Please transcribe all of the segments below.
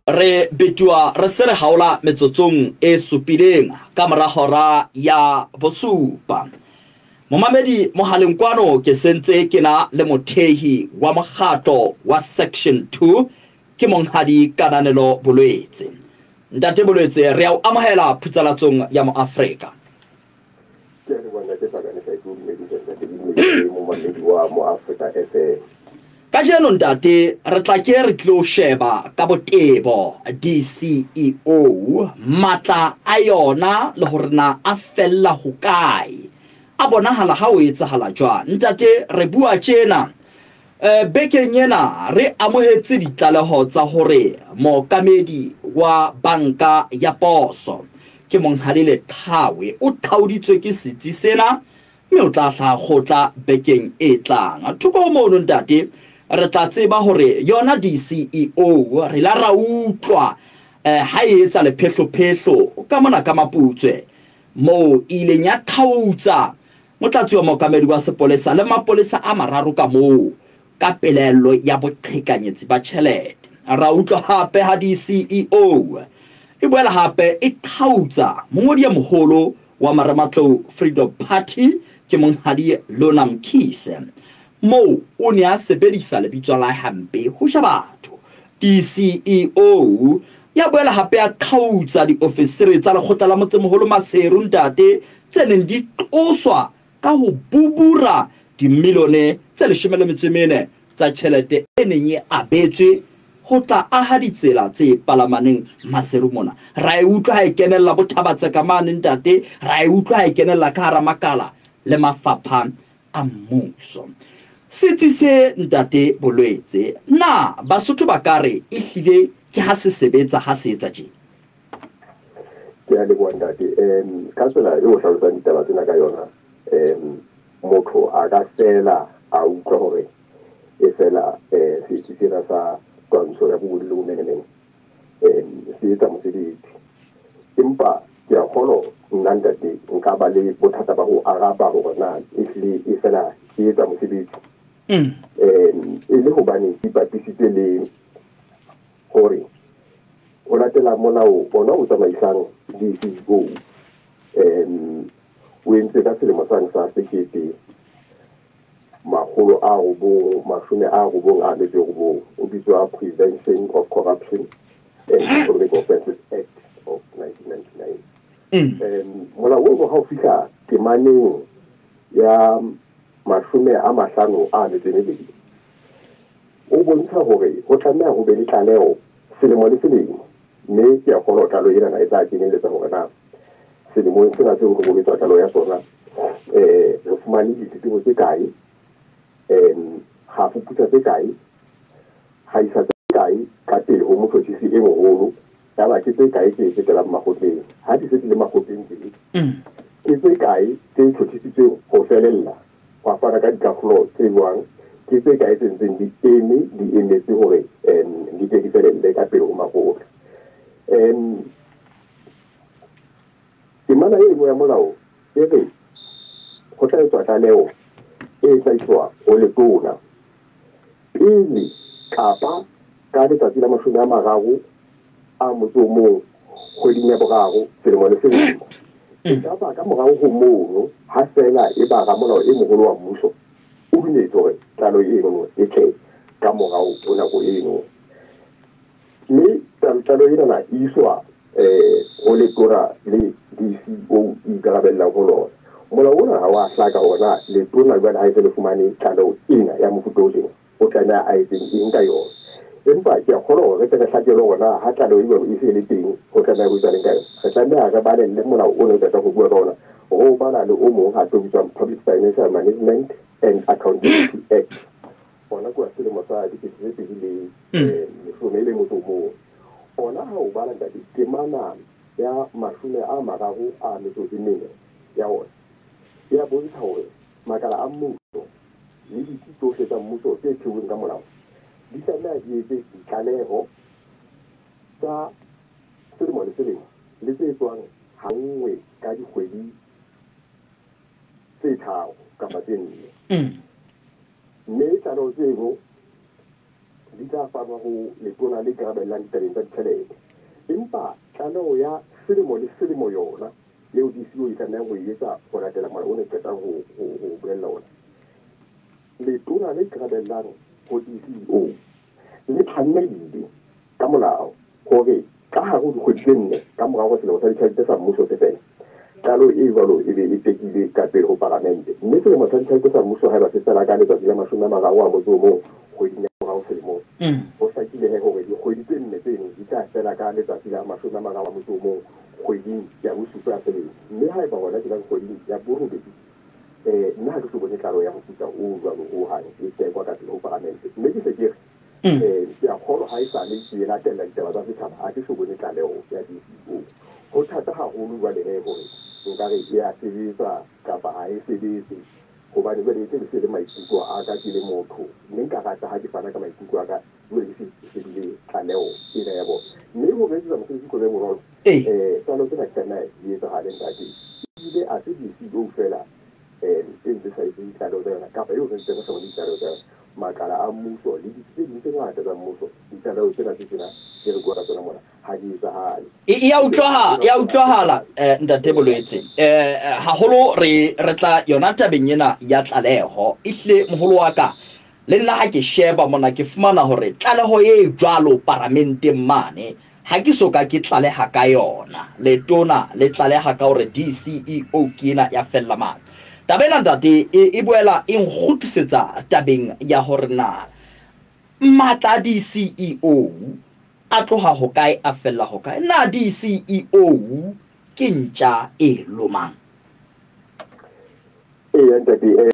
Re betuwa re se re haola metsotsong e supileng ka mora hora ya bosupa. Momamedi mohaleng kwano ke sentse ke na le mothehi wa mokgatlo wa Section 2 ke monghadi Kananelo Bolwetse. Ntate Bolwetse, re a o amohela phutsalatsong ya Moafrika. Ke a leboha ntate Hlakane Hlake, o dumedisa ntate Dumedise momamedi wa Moafrika FM. Kajeno ntate re tla ke re tlo sheba ka botebo DCEO, matla a yona le hore na a fella hokae, a bonahala ha o etsahala jwang. Ntate re bua tjena bekeng ena re amohetse ditlaleho tsa hore mookamedi wa banka ya poso ke monghadi Leqhawe o qhauditswe ke setsi sena mme o tla hlaha kgotla bekeng e tlang. Thoko ho mono ntate re tla tseba hore yona DCEO re la ra utlwa ha e etsa lephehlophehlo ka mona ka Maputswe moo e ileng ya qhautsa motlatsi wa mookamedi wa sepolesa le mapolesa a mararo ka moo ka pelaello ya boqhekanyetsi ba tjhelete. Ra utlwa hape ha DCEO e boela hape e qhautsa mongodi e moholo wa Marematlou Freedom Party ke monghadi Lona Mkhize, moo o ne a sebedisa lebitso la hampe ho ja batho. DCEO ya boela hape ya qhautsa diofisiri tsa lekgotla la motsemoholo Maseru ntate tse neng di qoswa ka ho bubura dimilione tse 14 tsa tjhelete e neng e abetswe ho tla aha ditsela tse palamaneng Maseru mona. Ra e utlwa ha e kenella Bothabatseka mane ntate, ra e utlwa ha e kenella ka hara makala le mafapha a mmuso. Setsi se ntate Bolwetse, na Basotho ba ka re ehlile ke ha se sebetsa ha se etsa tje? Ke a leboha ntate. Ka tsela eo o hlalosang ditaba tsena ka yona, motho a ka fela a utlwa hore e fela setsi sena sa twantsho ya bobodu le bomenemene se etsa mosebetsi. Empa ke a kgolwa nna ntate nka ba le bothata ba ho araba hore na ehlile e fela e etsa mosebetsi. E le hobane ke ipapisitse le hore o latela molao ona o tsamaisang DCEO, o entse ka selemo sane sa 1999, o bitswa Prevention of Corruption and Economic Offences Act of 1999. Molao ono ha o fihla temaneng ya 52, o bontsha hore ho tlameha ho be le tlaleho selemo le selemo, mme ke a kgolwa tlaleho ena e tla kenyelletsa hore na selemong sena seo re boletswa tlaleho ya sona, re fumane ditletlebo tse kae, ha fuputsa tse kae, ha isa tse kae ka pele ho motjhotjhisi e moholo, yaba ke tse kae tse fetelang makgotleng. Ha di se di le makgotleng teng, ke tse kae tse tjhotjhisitsweng ho felella, hwa fana ka dikahlolo tse jwang, ke tse kae tse ntseng di eme di emetse hore di tle di felelle ka pele ho makgotla. Temana e nngwe ya molao e re ho tla etswa tlaleho e tla iswa ho letona pele kapa ka letsatsi la 31 kgweding ya boraro selemo le selemo. E ka ba ka morao ho mono ha fela e ba ramolao e moholo wa mmuso o dumetse hore tlaleho eno e tle ka morao ho nako eno. Mme tlaleho enana e iswa ho letona le DCEO e ikarabellang ho lona. Molao ona ha wa hlaka hore na letona jwale ha e se le fumane tlaleho ena ya mofuta o tjena, o tlameha a etseng eng ka yona. Empa ke a kgolwa hore re tle re hlakelwe hore na ha tlaleho eo e se e le teng, ho tlameha ho etsahaleng ka yona. Re tlameha re balelle molao ona o qeta ho bua ka ona, re o bala le o mong hape o bitswang Public Financial Management and Accountability Act, ona ke wa selemo sa 2011. Ona ha o bala ntate temana ya 34 ya ona, ya bontsha hore makala a mmuso le ditsi tsohle tsa mmuso tse thehilweng ka molao di tlameha di etse ditlaleho tsa selemo le selemo le tse etswang ha nngwe ka dikgwedi tse 3 kapa tse 4. Mme tlaleho tseno di tla fanwa ho letona le ikarabellang ditabeng tsa ditjhelete. Empa tlaleho ya selemo le selemo yona eo DCEO e tlamehang ho e etsa ho latela molao o ne qetang ho bolella ona, letona le ikarabellang ho DCEO le tlamehile ka molao hore ka hare ho dikgwedi tse 4 ka morao ho selemo sa ditjhelete sa mmuso se fela, tlaleho e jwalo e be e tekilwe ka pele ho palamente. Mme selemo sa ditjhelete sa mmuso haeba se fela ka letsatsi la 31 kgweding ya morao selemong, ho hlakile hore dikgwedi tse 4 tseno di tla fela ka letsatsi la 31 kgweding ya bosupa ya selemo. Mme haeba hona ke ka kgweding ya borobedi, nna ha ke so bone tlaleho ya mofuta o jwalo hohang e tekwa ka pele ho palamente. Mme ke se ke re ke a kgolwa ha esale ke latella ditaba tsa setjhaba, ha ke so bone tlaleho ya DCEO. Ho thata haholo jwale he hore nkare e a sebetsa kapa ha e sebetse, hobane jwale e tse se le maikutlo a ka ke le motho, mme nka rata ha ke fana ka maikutlo a ka jwale ke se shebile tlaleho ena ya bona. Mme ho etsetsa mosebetsi ko be bonolo, tlaleho tsena di tlameha di etsahale ntate. Ebile a se DCEO fela e ntse sa etse ditlaleho tsa yona, kapa eo re ntse re sa bone ditlaleho tsa yona. Makala a mmuso le ditsi tse ding tse ngata tsa mmuso, ditlaleho tsena tse tsena tse re bua ka tsona mona ha di etsahale. E ya utlwahala ntate Boloetse. Haholo re tla yona tabeng ena ya tlaleho. Ehlile moholo wa ka, le nna ha ke sheba mona ke fumana hore tlaleho e jwalo paramenteng mane ha ke so ka ke tlaleha ka yona. Letona le tlaleha ka hore DCEO ke ena ya fella mane. Taba ena ntate e boela e nkgutlisetsa tabeng ya hore na matla a DCEO a tloha hokae a fella hokae. Na DCEO ke ntja e lomang? Eya ntate,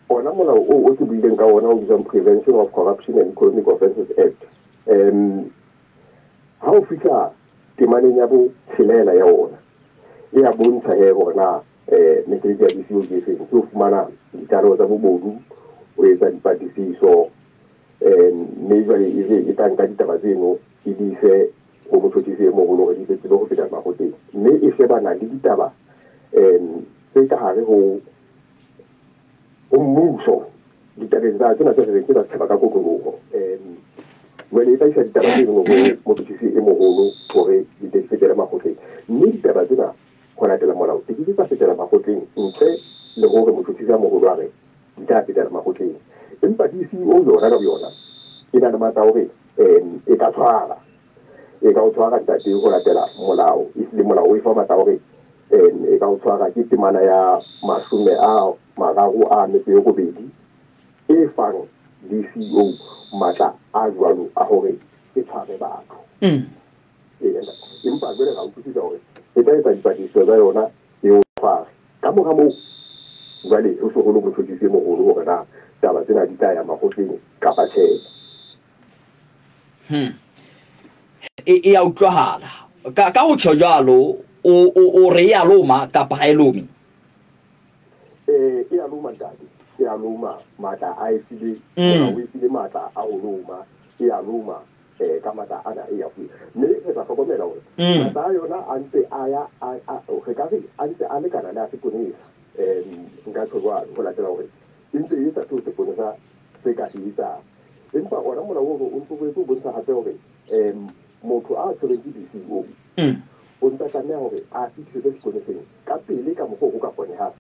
ona molao o ke buileng ka ona o bitswang Prevention of Corruption and Economic Offences Act, ha o fihla temaneng ya bo 6 ya ona, e a bontsha he hona mesebetsi ya DCEO ke efeng, ke ho fumana ditlaleho tsa bobodu, ho etsa dipatlisiso, mme jwale e tla nka ditaba tseno e di ise ho motjhotjhisi e moholo hore di tsebe ho feta makgotleng. Mme e shebana le ditaba tse ka hare ho mmuso, ditabeng tsa tsena tse re reng ke tsa setjhaba ka kotloloho. Jwale e tla isa ditaba tseno ho motjhotjhisi e moholo hore di tle di fetele makgotleng. Mme ditaba tsena ho latela molao di ke tsa fetela makgotleng ntle le hore motjhotjhisi a moholo a re di tla fetela makgotleng. Empa DCEO yona ka boyona e na le matla a hore e ka tshwara, e ka o tshwara ntate ho latela molao. Ehlile molao o e fa matla a hore e ka o tshwara ke temana ya 38 e fang DCEO matla a jwalo a hore e tshware batho. Empa jwale ra utlwisisa hore e tla etsa dipatlisiso tsa yona e o tshware. Ka mora moo jwale ho se ho le motjhotjhisi e moholo hore na taba tsena di tla ya makgotleng kapa tjhe. E ya utlwahala. Ka ho tjho jwalo o re ya loma kapa ha e lome? E ya loma ntate, e ya loma matla a e file, o e file matla a ho loma, e ya loma ka matla ana e ya fuwe. Mme re tla hlokomela hore matla a yona a ntse a ya re ka re a ntse a lekana le a seponesa. Nka tjho jwalo ho latela hore e ntse e etsa seo seponesa se ka se etsang. Empa ona molao o ntse o boetse o bontsha hape hore motho a tshwerweng ke DCEO o ntse a tlameha hore a fihlise seponeseng ka pele ka mokgwa o ka kgonehang,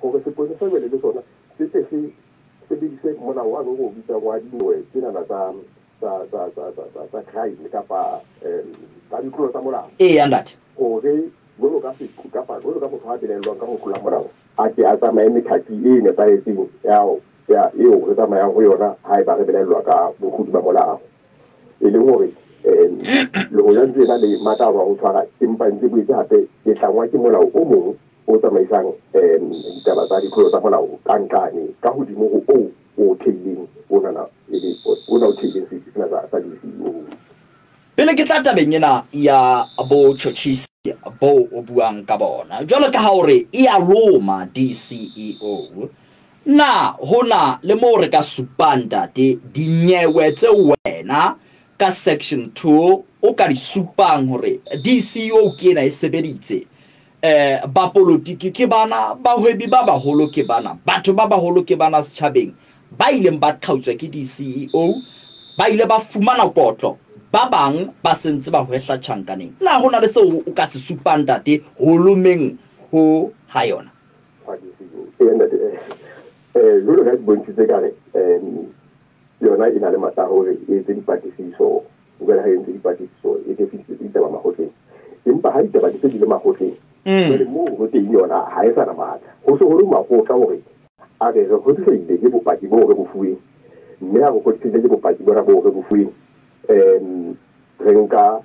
hore seponesa jwale le sona se tle se sebedise molao wane o bitsang wa dinyewe tsenana tsa crime kapa tsa ditlolo tsa molao. Eya ntate. Hore jwalo ka seqo kapa jwalo ka motho a belaellwang ka ho tlola molao, a ke a tsamaye methati e nepahetseng ya eo re tsamayang ho yona haeba re belaellwa ka bokgodi ba molao. E leng hore le hoja ntse e na le matla a ho tshwara, empa ntse boetse hape e tlangwa ke molao o mong o tsamaisang ditaba tsa ditlolo tsa molao ka nqane ka hodimo ho o theileng onana ona o theileng setsi sena sa DCEO. Pele ke tla tabeng ena ya botjhotjhisi bo o buang ka bona, jwalo ka ha hore e ya loma DCEO, na hona le moo re ka supang ntate dinyewe tse wena ka section 2 o ka di supang hore DCEO ke ena e sebeditse, ba politiki ke bana, bahwebi ba baholo ke bana, batho ba baholo ke bana setjhabeng ba ileng ba qhautswa ke DCEO ba ile ba fumana kotlo, ba bang ba sentse ba hwehla tjhankaneng. Na ho na le seo o ka se supang ntate ho lomeng ho ha yona? Jwalo ka bontshitse ka re yona e na le matla hore e etse dipatlisiso, jwale ha e entse dipatlisiso e tle fihlise ditaba makgotleng. Empa ha ditaba di se di le makgotleng, jwale moo ho teng yona ha e sa na matla. Ho se ho le makgotla hore a re re kgodisehile ke bopaki boo re bo fuweng, mme ha re kgodisehile ke bopaki bona boo re bo fuweng, re nka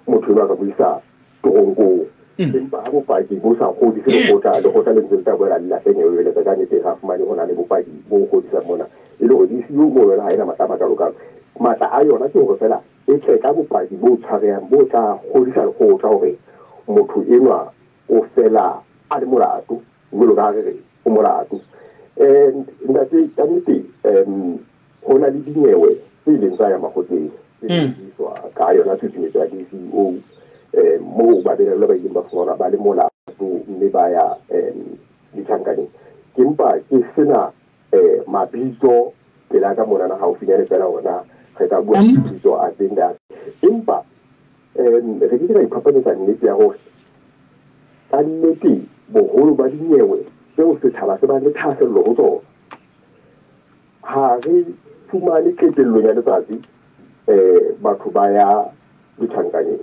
motho enwa re mo isa toronkong. Empa ha bopaki bo sa kgodise lekgotla, lekgotla le ntse le tla boela le lahle nyewe jwale ka nnete ra fumane ho na le bopaki bo kgodisang mona. E le hore DCEO moo yona ha ena matla a makalokalo. Matla a yona ke hore fela e tle ka bopaki bo tshwarehang bo tla kgodisa lekgotla hore motho enwa o fela a le molato, jwalo ka ha re re o molato. Ntate, ka nnete ho na le dinyewe tse ileng tsa ya makgotleng tse iswa ka yona tshusumetso ya DCEO, moo babelaellwa ba ileng ba fumanwa ba le molato mme ba ya ditjhankaneng. Ke mpa ke sena mabitso pela ka monana haufinyane fela hore na re ka bua mabitso a teng da. Empa re ke ke ra iphapanyetsa nnete ya hore ka nnete boholo ba dinyewe tseo setjhaba se bang le thahasello ho tsona ha re fumane qetellong ya letsatsi batho ba ya ditjhankaneng.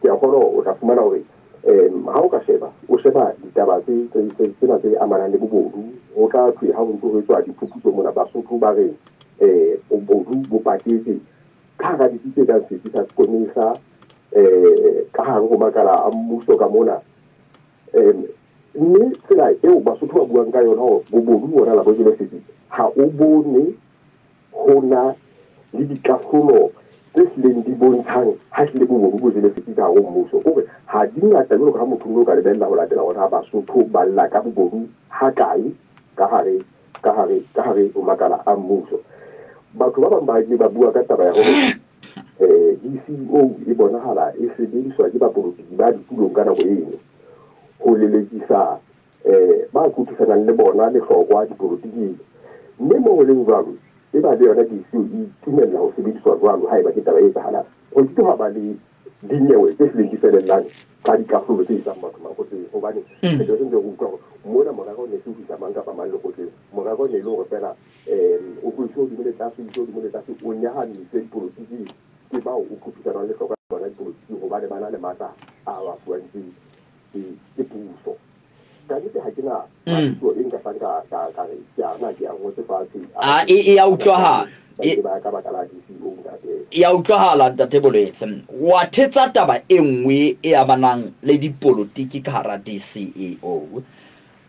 Ke a kgolwa o tla fumana hore ha o ka sheba, o sheba ditaba tsena tse amanang le bobodu, ho tla thwe ha ho ntso ho etswa diphuputso mona Basotho ba re bobodu bo paketse ka hara ditsi tse kang setsi sa seponesa, ka hare ho makala a mmuso ka mona. Mme tsela eo Basotho ba buang ka yona hore bobodu bona la bo jele setsi, ha o bone ho na le dikahlolo tse hlileng di bontshang ha hlile bobodu bo jele setsi ka hare ho mmuso. Kore ha di ngata jwalo ka ha motho o ka lebella ho latela hore ha Basotho ba lla ka bobodu ha kae ka hare ho makala a mmuso. Batho ba bang ba ile ba bua ka taba ya hore DCEO e bonahala e sebediswa ke bapolotiki ba ditulong ka nako eno ho lelekisa ba qothisanang le bona lehlokwa dipolotiking. Mme moo ho leng jwalo, e ba le yona DCEO e itumella ho sebediswa jwalo haeba ke taba e etsahalang. Ho ke ha ba le dinyewe tse hlileng di felellang ka dikahlolo tse isang batho makgotleng, hobane re tlo ntse re utlwa hore mona morero ne se ho isa mang kapa mang lekgotleng. Morero ne e le hore fela o tloise hodimo le tlase, o iswe hodimo le tlase, o nyahamiswe dipolotiking ke bao o qothisanang lehlokwa le bona dipolotiking hobane ba na le matla a ba fuwang ke puso. Ka nnete ha ke na mabitso e nka hlang ka re ke ana ke a ngotse fatshe. E ya utlwahala. Ba ka baka la DCEO ntate. Ya utlwahala ntate Bolwetse. Wa thetsa taba e nngwe e amanang le dipolotiki ka hara DCEO.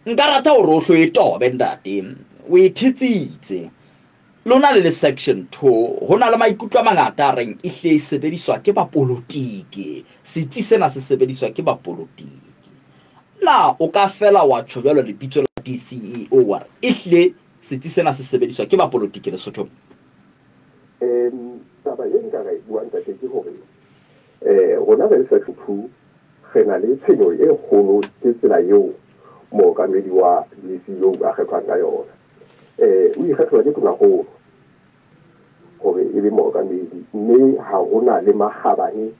Nka rata hore o hlo e tobe ntate. O e thetsitse. Lona le le section 2 ho na le maikutlo a mangata a reng e hle e sebediswa ke bapolotiki. Setsi sena se sebediswa ke bapolotiki. Na o ka fela wa tjho jwalo lebitso la DCEO wa re e hle setsi sena se sebediswa ke bapolotiki Lesotho? Taba e nka ra e buang ntate ke hore rona re le section 2 re na le tshenyo e kgolo ke tsela eo mookamedi wa DCEO a kgethwang ka yona. O ikgethelwa ke tonakgolo hore e be mookamedi, mme ha hona le makgabane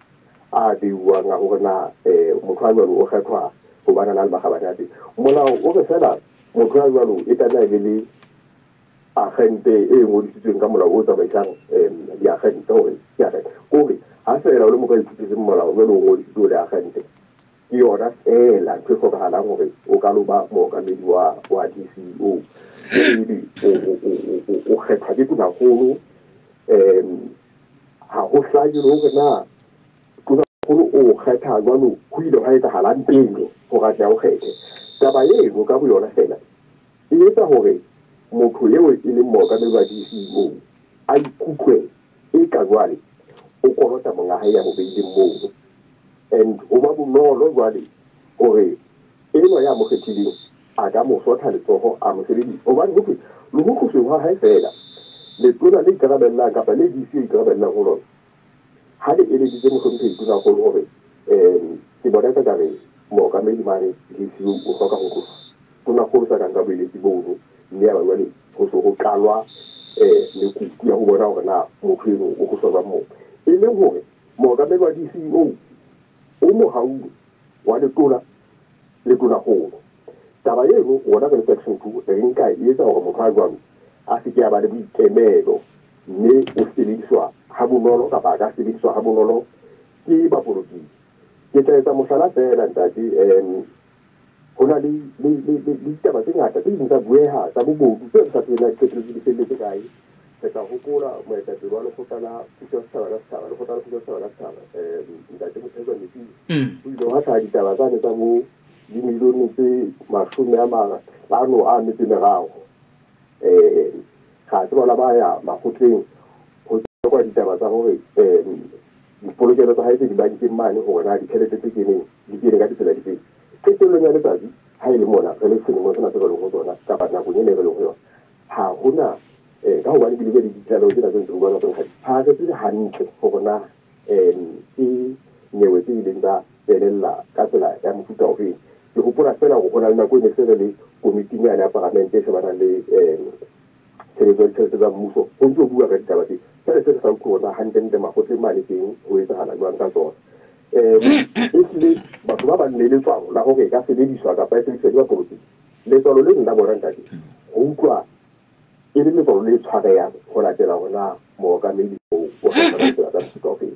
a beuwang a hore na motho a jwalo o kgethwa hobane a na le makgabane a teng. Molao o re fela motho a jwalo e tlameha e be le agente e ngodisitsweng ka molao o tsamaisang diagente hore ke agente. Kore ha fela o le motho a ithutetseng molao jwale o ngodisitswe o le agente, ke yona fela ntho e hlokahalang hore o ka lo ba mookamedi wa DCEO. Ebe o kgethwa ke tonakgolo, ha ho hlake le hore na tonakgolo o kgetha jwalo ho ile hwa etsahalang pele hore a tle a o kgethe. Taba eno ka boyona fela e etsa hore motho eo e leng mookamedi wa DCEO a ikutlwe e ka jwale o kolota monga hae ya mo beileng mono. And ho ba bonolo jwale hore enwa ya mo kgethileng a ka mo sotha letsoho a mo sebedisa. Hobane ho thwe le ho tlosweng ha hae fela letona le ikarabellang kapa le DCEO ikarabellang ho lona ha le eleditse mohlomphehi tonakgolo hore ke bona ka re mookamedi mane DCEO o hloka ho tloswa, tonakgolo sa ka nka boeletsi bono, mme ya ba jwale ho so ho qalwa mekutu ya ho bona hore na motho eno o tloswa jwang moo. E leng hore mookamedi wa DCEO o mohaung wa letona le tonakgolo. Taba eno rona re le section 2 re nka e etsa hore motho a jwalo a se ke a ba le boikemelo, mme o sebediswa ha bonolo kapa a ka sebediswa ha bonolo ke bapolotiki. Ke tla etsa mohlala feela ntate, ho na le ditaba tse ngata tse ding tsa bueha tsa bobodu tse re sa tsebeng na di qetelletse di felletse kae. Re tla hopola moetapele wa lekgotla la puso ya setjhaba la setjhaba, lekgotla la puso ya setjhaba la setjhaba, ntate Mothekwa Metsing, o ile wa hlaha ditaba tsane tsa bo dimilione tse 53. Ga tseba la ba ya makgotleng ho tsekwa ditaba tsa hore dipolokelo tsa hae tse dibankeng mane hore na ditjhelete tse keneng di kene ka ditsela dife. Qetellong ya letsatsi ha e le mona re le selemong sena se re leng ho tsona kapa nakong ena e re leng ho yona, ha hona ka hobane ebile jwale ditlaleho tsena tse ntse re bua ka tsona ha re tsebe hantle hore na ke nyewe tse ileng tsa felella ka tsela ya mofuta ofeng. Ke hopola feela hore ho na le nako e ne se re le komiting yane ya palamente e shebanang le tshebetso ya ditjhelete tsa mmuso, ho ntso bua ka ditaba tse. Jwale se re sa utlwe hore na hantlentle makgotleng mane teng ho etsahala jwang ka tsona. Ehlile batho ba bang le letswalo la hore e ka sebediswa kapa e sebediswa ke bapolotiki, letswalo le nna bona ntate ho utlwa e le letswalo le tshwarehang ho latela hore na mookamedi o kgetha tsela tsa mofuta ofeng.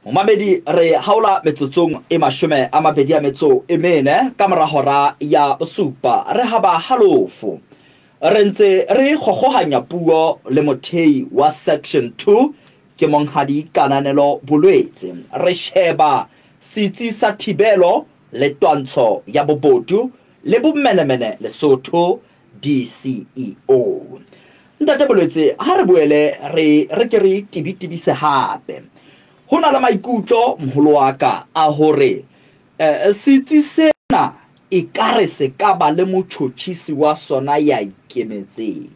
Momamedi, re haola metsotsong e 24 ka mora hora ya 7, re haba halofo. Re ntse re kgokgohanya puo le mothei wa section 2 ke Monghadi Kananelo Bolwetse. Re sheba setsi sa thibelo le twantsho ya bobodu le bomenemene Lesotho DCEO. Ntate Bolwetse, ha re boele re ke re tibitibise hape. Ho na le maikutlo moholo wa ka a hore setsi sena e ka re se ka ba le motjhotjhisi wa sona ya ikemetseng,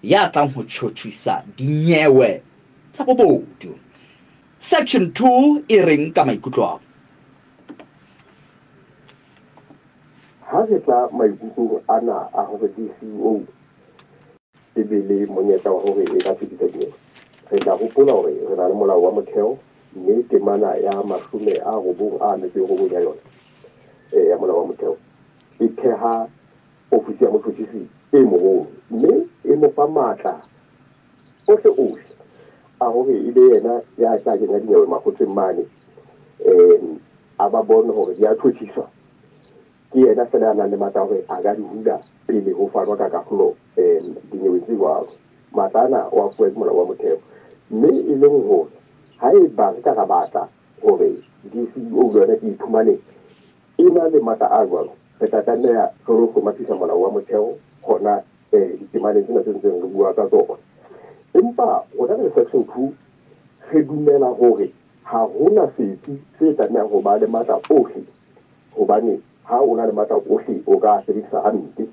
ya tlang ho tjhotjhisa dinyewe tsa bobodu. Section 2 e reng ka maikutlo ao? Ha re tla maikutlong ana a hore DCEO e be le monyetla wa hore e ka fetisa dinyewe, re tla hopola hore re na le molao wa motheo, mme temana ya 99 ya yona ya molao wa motheo e theha ofisi ya motjhotjhisi e moholo, mme e mo fa matla ohle ohle a hore e be yena ya tla kenya dinyewe makgotleng mane, a ba bone hore di a tjhotjhiswa. Ke yena fela a nang le matla a hore a ka di hula pele ho fanwa ka kahlolo dinyeweng tse jwalo. Matla ana o a fuwa ke molao wa motheo, mme e leng hore haeba re ka ra batla hore DCEO le yona ke iphumane e na le matla a jwalo, re tla tlameha re lo hlomathisa molao wa motheo hona ditemaneng tsena tse ntseng re bua ka tsona. Empa rona re le section 2 re dumela hore ha hona setsi se tlamehang ho ba le matla ohle, hobane ha o na le matla ohle o ka sebedisa hampe.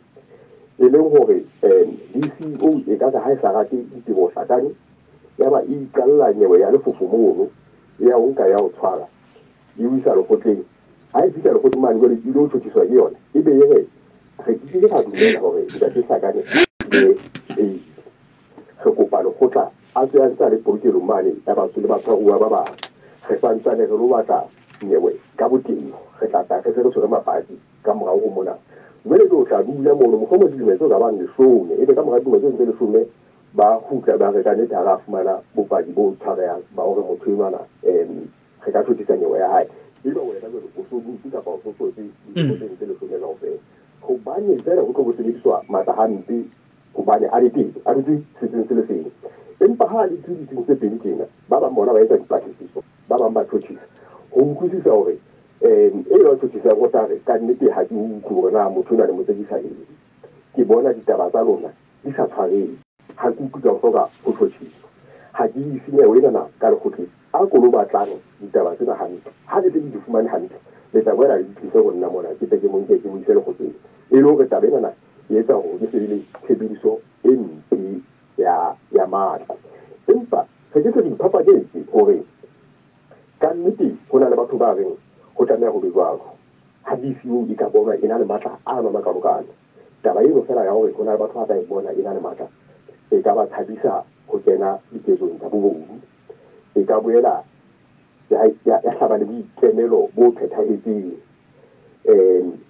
E leng hore DCEO e ka ha e sa rate ditebo hlakane, ya ba e iqalla nyewe ya lefofo mono, ya o nka ya o tshwara e o isa lekgotleng. Ha e fihla lekgotleng mane jwale e lo tjhotjhiswa ke yona, e be e re re ke ra dumela hore ntate Hlakane e re kopa lekgotla a tswe a ntse a le polokelong mane ya batho le batshwaruwa ba bang, re santsane re lo batla nyewe ka boteng, re tla tla re se re tshwere mapaki ka morao ho mona. Jwale ke o tla dula mono mohlomong dilemo tse ka bang 10, ebe ka mora dilemo tse ntse 10 ba kgutla ba re ka nnete ha ra fumana bopaki bo tshwarehang ba hore motho enwana re ka tjhotjhisa nyewe ya hae. Ebe wena jwale o so dutse kapa o so hlotse dilemo tse ntse 10 kaofela, hobane feela ho tlo bo sebediswa matla hampe, hobane a le teng a dutse setsing se le seng. Empa ha a le ditsing tse pedi tjena, ba bang bona ba etsa dipatlisiso, ba bang ba tjhotjhisa ho utlwisisa hore e ba tjhotjhisang o tla re ka nnete ha ke utlwe hore na motho ona le mo tsekisa eng, ke bona ditaba tsa lona di sa tshwareng, ha ke utlwe ka ho hloka ho tjhotjhiswa, ha ke ise nyewe enana ka lekgotleng, a ko lo batlang ditaba tsena hantle. Ha le se le di fumane hantle, le tla boela le di tlise ho nna mona, ke tle ke mo nke ke mo ise lekgotleng. E le hore taba enana e etsa hore ke se be le tshebediso e mpe ya matla. Empa re ke se di iphapanyetse hore ka nnete ho na le batho ba reng ho tlameha ho be jwalo. Ha DCEO e ka bonwa e na le matla a no makalokalo, taba eno fela ya hore ho na le batho ba tla e bona e na le matla, e ka ba tshabisa ho kena diketsong tsa bobodu. E ka boela ya hlaba le boikemelo bo phethahetseng.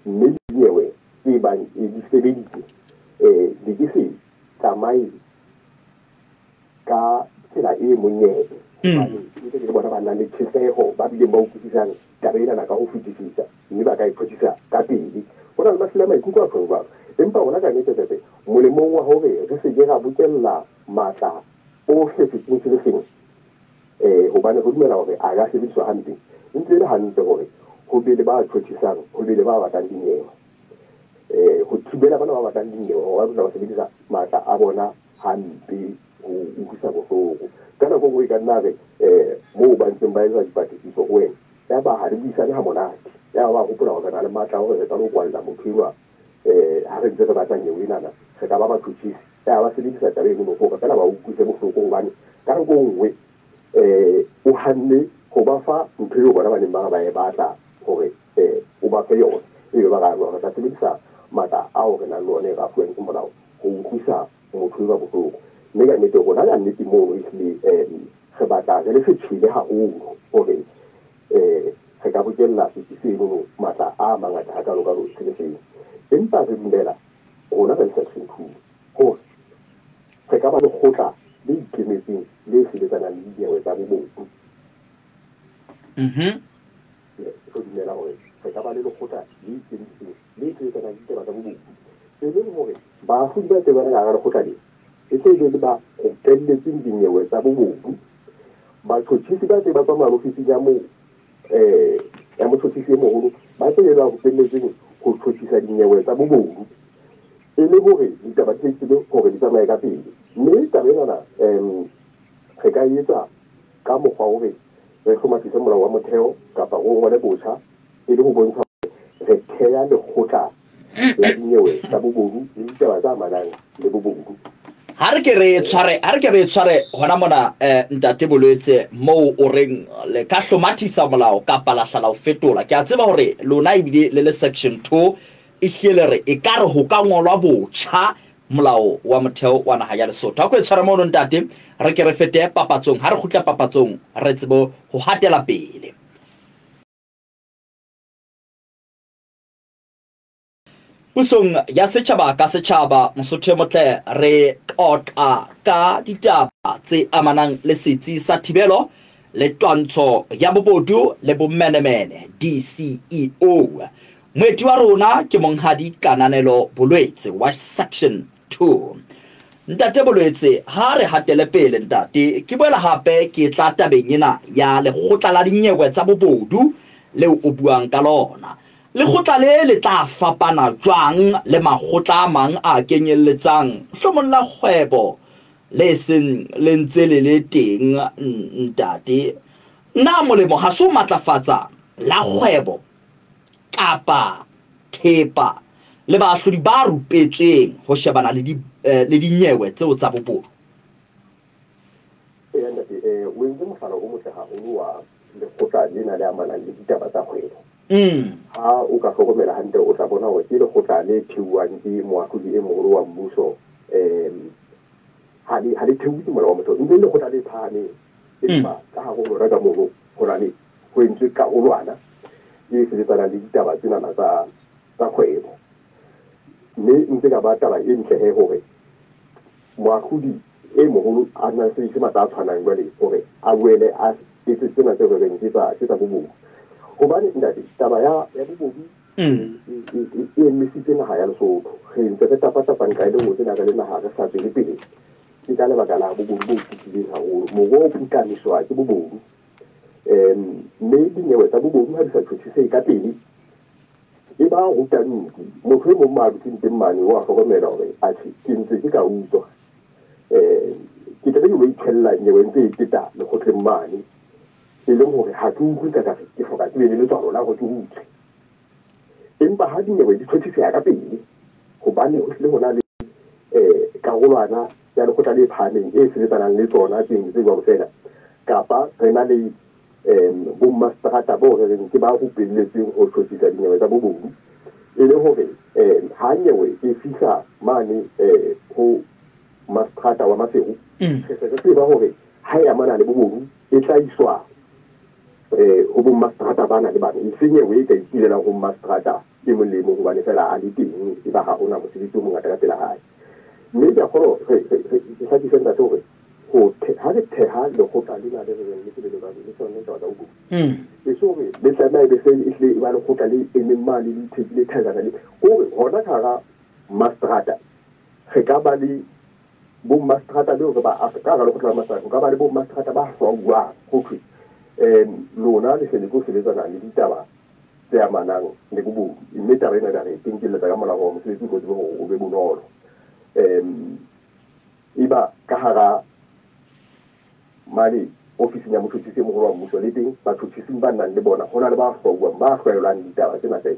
Mme dinyewe tse bang e di sebeditse di ke se tsamaye ka tsela e monyebe. Hobane ke le bona ba nang le tjheseho, ba bileng ba utlwisisang taba enana ka ho fetisisa, mme ba ka e phethisa ka pele. Ho na le masela a maikutlo a tjhong jwalo. Empa rona ka nnete tete, molemong wa hore re se ke ra bokella matla ohle setsing se le seng, hobane re dumela hore a ka sebediswa hampe, ntse e le hantle hore ho be le ba tjhotjhisang, ho be le ba batlang dinyewe. Ho thibela bana ba batlang dinyewe hore ba dula ba sebedisa matla a bona hampe ho utlwisa bohloko. Ka nako e nngwe e ka nna re moo ba ntseng ba etsa dipatlisiso ho wena, ya ba ha re buisane ha monate, ya ba hopola hore re na le matla a hore re ka lo kwalla motho enwa ha re ntse re batla nyewe enana, re ka ba batjhotjhisi. Ya ba sebedisa taba eno hore feela ba utlwise bohloko, hobane ka nako e nngwe o hanne ho ba fa ntho eo bona ba neng ba re ba e batla hore o ba fe yona. Ebe ba re re tla sebedisa matla ao re nang le one re a fuwang ke molao ho utlwisa motho enwa bohloko. Mme ka nnete rona ka nnete mono ehlile re batla re le setjhele haholo hore re ka bokella setsi seno matla a mangata hakalo-kalo se le seng. Empa re dumela rona re le section 2 hore re ka ba lekgotla le ikemetseng le sebetsanang le dinyewe tsa bobodu. Re dumela hore re ka ba le lekgotla le ikemetseng le sebetsanang le ditaba tsa bobodu, e leng hore baahlodi ba teng ba le ka hara lekgotla le e tle be le ba rupelletsweng dinyewe tsa bobodu. Batjhotjhisi ba teng ba tswa ofising ya moo ya motjhotjhisi e moholo ba tle be ba rupelletsweng ho tjhotjhisa dinyewe tsa bobodu, e le hore ditaba di tsebe hore di tsamaye ka pele. Mme taba enana re ka etsa ka mokgwa hore re hlomathise molao wa motheo kapa o ngole botjha, e le ho bontsha hore re theha lekgotla la dinyewe tsa bobodu le ditaba tse amanang le bobodu. Ha re ke re tshware hona mona Ntate Bolwetse, moo o reng le ka hlomathisa molao kapa la hlala ho fetola. Ke a tseba hore lona ebile le le section 2 e hlile re e ka re ho ka ngolwa botjha molao wa motheo wa naha ya Lesotho. Ha ko e tshware mono ntate, re ke re fete papatsong. Ha re kgutla papatsong re tsebe ho hatela pele. Pusong ya setjhaba ka setjhaba, Mosotho e motle, re qoqa ka ditaba tse amanang le setsi sa thibelo le twantsho ya bobodu le bomenemene, DCEO. Moeti wa rona ke Monghadi Kananelo Bolwetse wa section 2. Ntate Bolwetse, ha re hatele pele ntate, ke boela hape ke tla tabeng ena ya lekgotla la dinyewe tsa bobodu leo o buang ka lona. Lekgotla le le tla fapana jwang le makgotla a mang a kenyelletsang hlomong la kgwebo le seng le ntse le le teng ntate? Na molemo ha se o matlafatsa la kgwebo kapa thepa le baahlodi ba rupetsweng ho shebana le dinyewe tseo tsa bobodu? Eya ntate, o entse mohlala o motle haholo wa lekgotla lena le amanang le ditaba tsa kgwebo. Ha o ka hlokomela hantle o tla bona hore ke lekgotla le theuwang ke moahlodi e moholo wa mmuso. Ha le theuwe ke molao wa motheo, ntse lekgotla le phahameng, empa ka hare ho lona ka mono ho na le ho entswe karolwana e sebetsanang le ditaba tsenana tsa kgwebo. Mme ntse ka ba taba e ntle he hore moahlodi e moholo a na sebedise matla a tshwanang jwale hore a boele a etse tsena tse re reng ke tsa bobodu. Hobane ntate, taba ya bobodu e emisitse naha ya Lesotho. Re ntse re tapa-tapa nqa e le nngwe tsena re le naha re sa tswele pele. Ke ka lebaka la bobodu bo putlileng haholo. Moruo o putlamiswa ke bobodu. Mme dinyewe tsa bobodu ha di sa tjhotjhisehe ka pele, e ba ruta nku. Motho e mong ma dutseng teng mane wa hlokomela hore atjhe ke ntse ke ka utswa. Ke tla be ke lo itjhella nyewe ntse e teta lekgotleng mane, e leng hore ha ke utlwe ka re ke hloka ke be le letswalo la hore ke utswe. Empa ha dinyewe di tjhotjhiseha ka pele, hobane ho hlile ho na le karolwana ya lekgotla le phahameng e sebetsanang le tsona tse jwalo feela, kapa re na le bommaseterata bao re reng ke ba rupelletsweng ho tjhotjhisa dinyewe tsa bobodu, e le hore ha nyewe e fihla mane ho mastrata wa Maseru, re se re tseba hore ha e amana le bobodu e tla iswa ho bo mastrata bana le bana, e seng e ka ipilela ho mastrata e mong le mong hobane fela a le teng e ba ha hona mosebetsi o mongata ka pela hae. Mme ke a kgolwa re hlakise ntate hore ha re theha lekgotla lena le re reng le sebeletsang le sone taba tsa bobodu, e se hore le tlameha e be se ehlile e ba lekgotla le emeng mane le ithekile thajana le hore hona ka hara mastrata re ka ba le bo mastrata leo re ba ka hara lekgotla la mastrata, o ka ba le bo mastrata ba hlwauwang ho thwe lona le se le tlo sebetsana le ditaba tse amanang le bobodu, mme taba ena re e kenkeletsa ka molao hore mosebetsi o tlo tsebe hore o be bonolo. Eba ka hara mane ofising ya motjhutjhisi e moholo wa mmuso le teng batjhutjhising ba nang le bona ho na le ba hlwauwang ba hlwaelwang ditaba tsena tse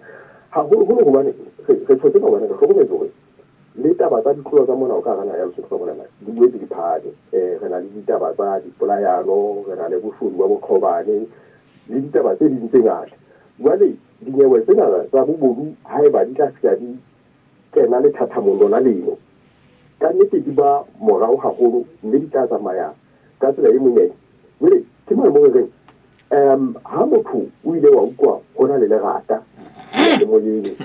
haholoholo hobane re thotse hobane re hlokometse hore le taba tsa ditlolo tsa molao ka hara naha ya Lesotho ka monana di boetse di phahame. Re na le ditaba tsa dipolayano, re na le boshodu ba boqhobane le ditaba tse ding tse ngata. Jwale dinyewe tsena tsa bobodu haeba di tla fihla di kena lethathamong lona leno, ka nnete di ba morao haholo mme di tla tsamaya ka tsela e monyane. Jwale ke mane mo re reng ha motho o ile wa utlwa ho na le lerata moyeng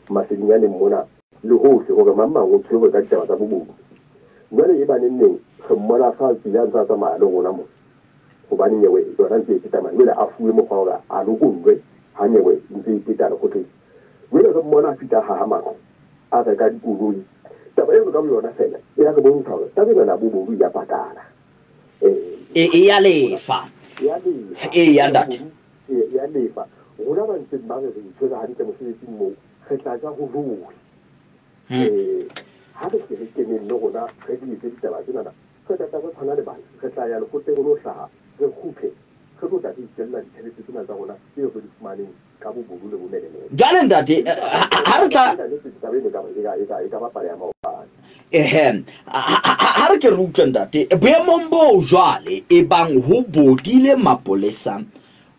masedinyaneng mona le hohle hore mang mang o tshwerwe ka ditaba tsa bobodu, jwale e ba neng neng re mmona fa tsela a ntse a tsamaya le rona mona, hobane nyewe yona ntse e feta mane, jwale a fuwe mokgwa hore a lokollwe ha nyewe ntse e feta lekgotleng. Jwale re mmona a fihla haha matlo a reka dikoloi. Taba eno ka boyona fela e ya re bontsha hore taba ena ya bobodu ya patala, e ya lefa, e ya ntate, e ya lefa. Rona ba ntseng ba re re itshwere hantle mosebetsing moo, re tla ja ho ruri. Ha re se re keneng le rona re di etse ditaba tsenana, re tla tla re tshwana le bana, re tla ya lekgotleng lo hlaha, re kgutle, re tlo tla re itjella ditjhelete tsena tsa rona tseo re di fumaneng ka bobodu le bomenemene. Jwale ntate, ha re tla taba eno e ka bapala ya maobane. Ha re ke re utlwe ntate, boemong bo jwale e bang ho bodile mapolesa,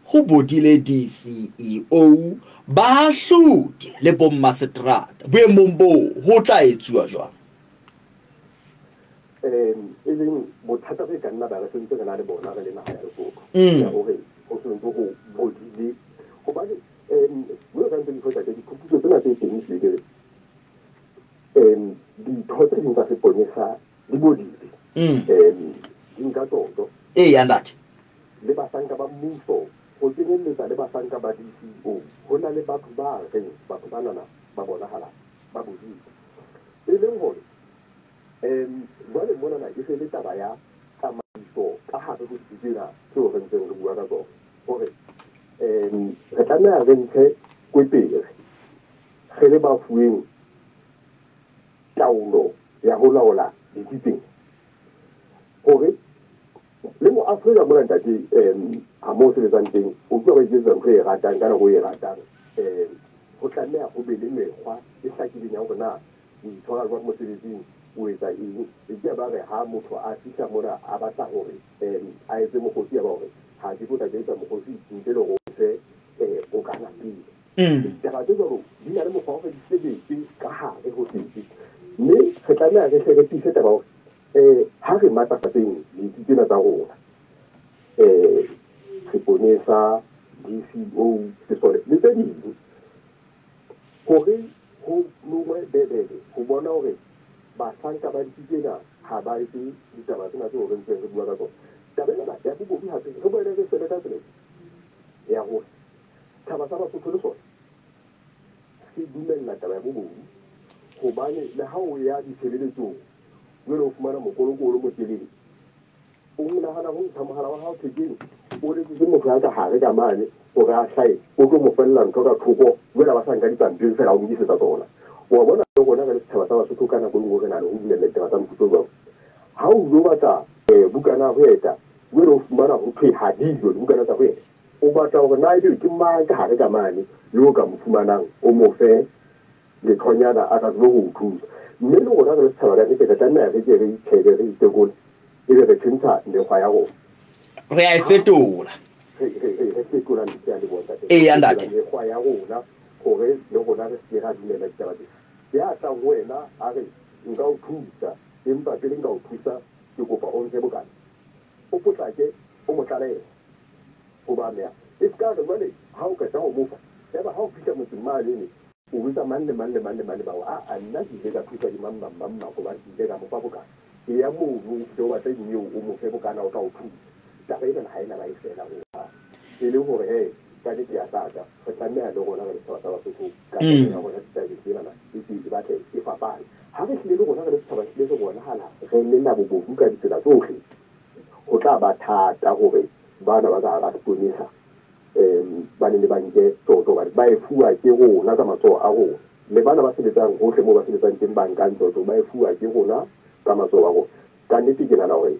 ho bodile DCEO, bahahlodi le bommaseterata, boemong bo ho tla etsuwa jwang? E leng bothata bo ka nna ba re sentse re na le bona re le naha ya Lesotho, ya hore ho sentse ho bodile hobane mo ka ntse di fotsa diphuputso tsena tse teng ehlile ke re ditho tse ding tsa seponesa di bodile, di nka tsotso. Eya ntate. Le bahlanka ba mmuso ho kenyelletsa le bahlanka ba DCO, ho na le batho ba reng batho banana ba bonahala ba bodile, e leng hore jwale monana e se le taba ya tsamaiso ka hare ho ditsela tseo re ntseng re bua ka tsona, hore re tlameha re ntshe kwepere re le ba fuweng taolo ya ho laola ditsi tsena, hore le mo Afrika mona ntate ha mo sebetsang teng o tlo ba iketsetsa ntho e ratang ka nako e ratang. Ho tlameha ho be le mekgwa e hlakileng ya hore na o itshwara jwang mosebetsing, o etsa eng. E ke ba re ha motho a fihla mona a batla hore a etse mokgosi, ya ba hore ha ke tlo tla ke etsa mokgosi ntle le hore o fe o kana pele. Ditaba tse jwalo di na le mokgwa wa hore di sebetse ka hare ho setsi, mme re tlameha re hle re tiise taba hore ha re matlafatseng ditsi tsena tsa rona, seponesa, DCO, sesole le tse ding, hore ho longwe bebebe ho bona hore bahlanka ba ditsi tsena ha ba etse ditaba tsena tseo re ntseng re bua ka tsona. Taba ena ya bobodu hape re boele re shebe ka tsela ya hore setjhaba sa Basotho le sona se dumella taba ya bobodu, hobane le ha o ya ditshebeletsong jwale o fumana mokoloko o le motelele, o nahana ho ntsha mohala wa hao thekeng, o letsetse motho ya ka hare ka mane hore a hlahe, o tlo mo fella ntho ka thoko, jwale ba sa nka dipampiri fela o nkisetsa tsona. Wa bona le rona re le setjhaba sa Basotho ka nako e nngwe re na le ho dumella ditaba tsa mofuta o jwalo. Ha o lo batla bukana ya ho eta, jwale o fumana ho thwe ha dijo dibukana tsa ho eta, o batla hore na ebe ke mang ka hare ka mane yo ka mo fumanang, o mo fe lethonyana a ka tsebe ho o thusa. Mme le rona re le setjhaba ka nnete re tlameha re ke re itjhebe, re itekole, ebe re tjhentjha mekgwa ya rona, re a e fetola, re fetola ntho ya leboha ntate. Eya ntate. Mekgwa ya rona hore le rona re se ke ra dumela ditaba tsena. Ya tlang ho wena a re nka o thusa, Empa pele nka o thusa, ke kopa o mfe bokana. O potlake, o mo tlalehe ho ba ameha. E se ka re jwale ha o qeta ho mo fa, yaba ha o fihla motseng mane o botsa mang le mang le mang le mang le bao, a nna ke ile ka thuswa ke mang mang mang mang hobane ke ile ka mo fa bokana. Eya mono o fihle o batle nyeo o mo fe bokana o tla o thusa. Taba ena ha ena ba e fela hohang. E le hore he ka nnete ya tlatsa, re tlameha le rona re le setjhaba sa Basotho ka taba ya rona ditabeng tsenana e ke e batle e fapane. Ha re hlile le rona re le setjhaba hlile re bonahala re le na bobodu ka ditsela tsohle, ho tla ba thata hore bana ba ka hara seponesa ba ne le ba nke tjotjo hobane ba e fuwa ke rona ka matsoho a rona. Le bana ba sebetsang hohle moo ba sebetsang teng ba nkang tjotjo ba e fuwa ke rona ka matsoho a rona. Ka nnete ke nahana hore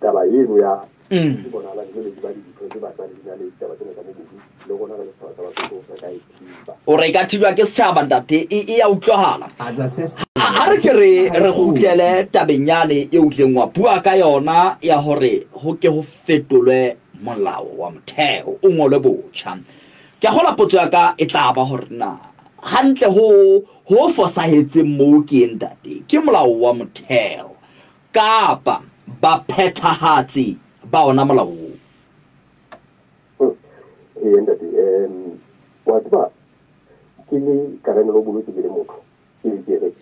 taba eno ya e bonahalang jwale di ba le dintho tse batlang di na le ditaba tsena tsa bobodu, le rona re le setjhaba sa Basotho re ka e thiba. O re e ka thibjwa ke setjhaba ntate, e ya utlwahala. A re ke re re kgutlele tabeng yane e o ileng wa bua ka yona ya hore ho ke ho fetolwe molao wa motheo o ngolwe botjha. Ke a kgolwa potso ya ka e tla ba hore na hantle ho ho fosahetseng moo ke eng ntate? Ke molao wa motheo kapa baphethahatsi ba ona molao oo? Ee ntate, wa tseba ke le Karemelo Bolotse ke le motho, ke ke re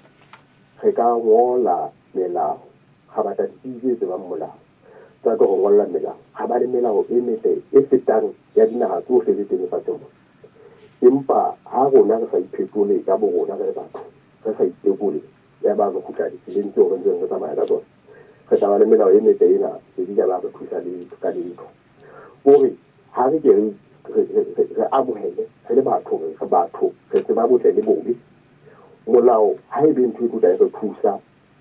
re ka ngola melao, ga batla ditsebi tse tsebang molao tsa tlo go ngolla melao, ga ba le melao e metle e fetang ya dinaha tsohle tse teng lefatsheng mona. Empa ha rona re sa iphetole ka bo rona re le batho, re sa itekole, ya ba re kgutla ditseleng tseo re ntseng re tsamaya ka tsona, re tla ba le melao e metle ena e ke ba re thusa letho ka letho. Hore ha re ke re amohele re le batho, re batho, re tseba botle le bobe. Molao ha e be ntho e tlo tla e re thusa,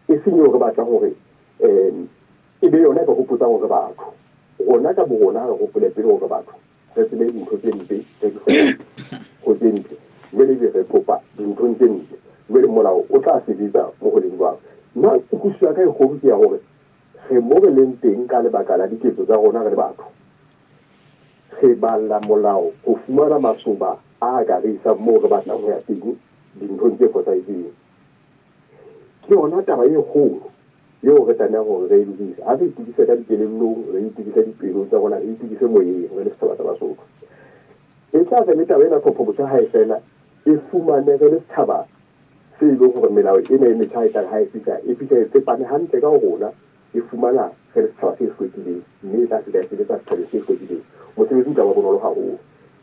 e seng eo re batlang hore e be yona e re hopotsang hore batho. Rona ka bo rona re hopole pele hore batho, re tsebe dintho tse mpe, re di ho tse ntle, jwale ebe re kopa dinthong tse ntle, jwale molao o tla sebetsa mo ho leng jwang. Nna kutlwisiso ya ka e kgolo ke ya hore re mo re leng teng ka lebaka la diketso tsa rona re le batho. Re balla molao ho fumana masoba a ka re isang moo re batlang ho ya teng dinthong tse fosahetseng. Ke yona taba e kgolo eo re tlamehang hore re e lokise. Ha re itokise ka dikelellong, re itokise dipelong tsa rona, re itokise moyeng re le setjhaba sa Basotho. E tla re le taba ena tlhopho botjha ha e fela, e fumane re le setjhaba se e leng hore melao ena e metjha e tlang ha e fihla, e fihla e tsepame hantle ka ho rona, e fumana re le setjhaba se hlwekileng, mme e tla fihla e sebetsa setjhabeng se hlwekileng. Mosebetsi o tla ba bonolo haholo.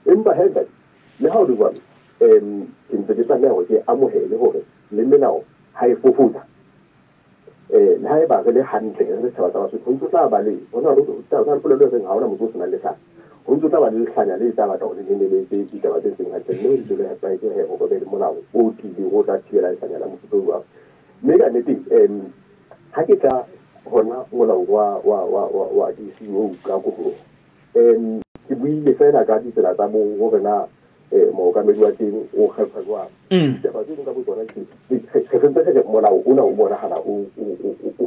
Empa he ntate, le ha ho le jwalo, ke ntse ke tlameha hore ke amohele hore le melao ha e fofotsa, le ha eba re le hantle re le setjhaba sa Basotho, ho ntso tla ba le ho na le polelo e reng ha hona motho o senang lehlanya. Ho ntso tla ba le lehlanya le tla batla hore le nne le etse ditaba tse seng hantle, mme ho ntso le nepahetse he hore be le molao o tiileng o tla thibela lehlanya la mofuta o jwalo. Mme ka nnete ha ke tla hona molao wa DCO ka kotloloho, ke buile fela ka ditsela tsa bo hore na mookamedi wa teng o kgethwa jwang. Ditaba tse ding ka botsona ke re sentse re molao ona o bonahala o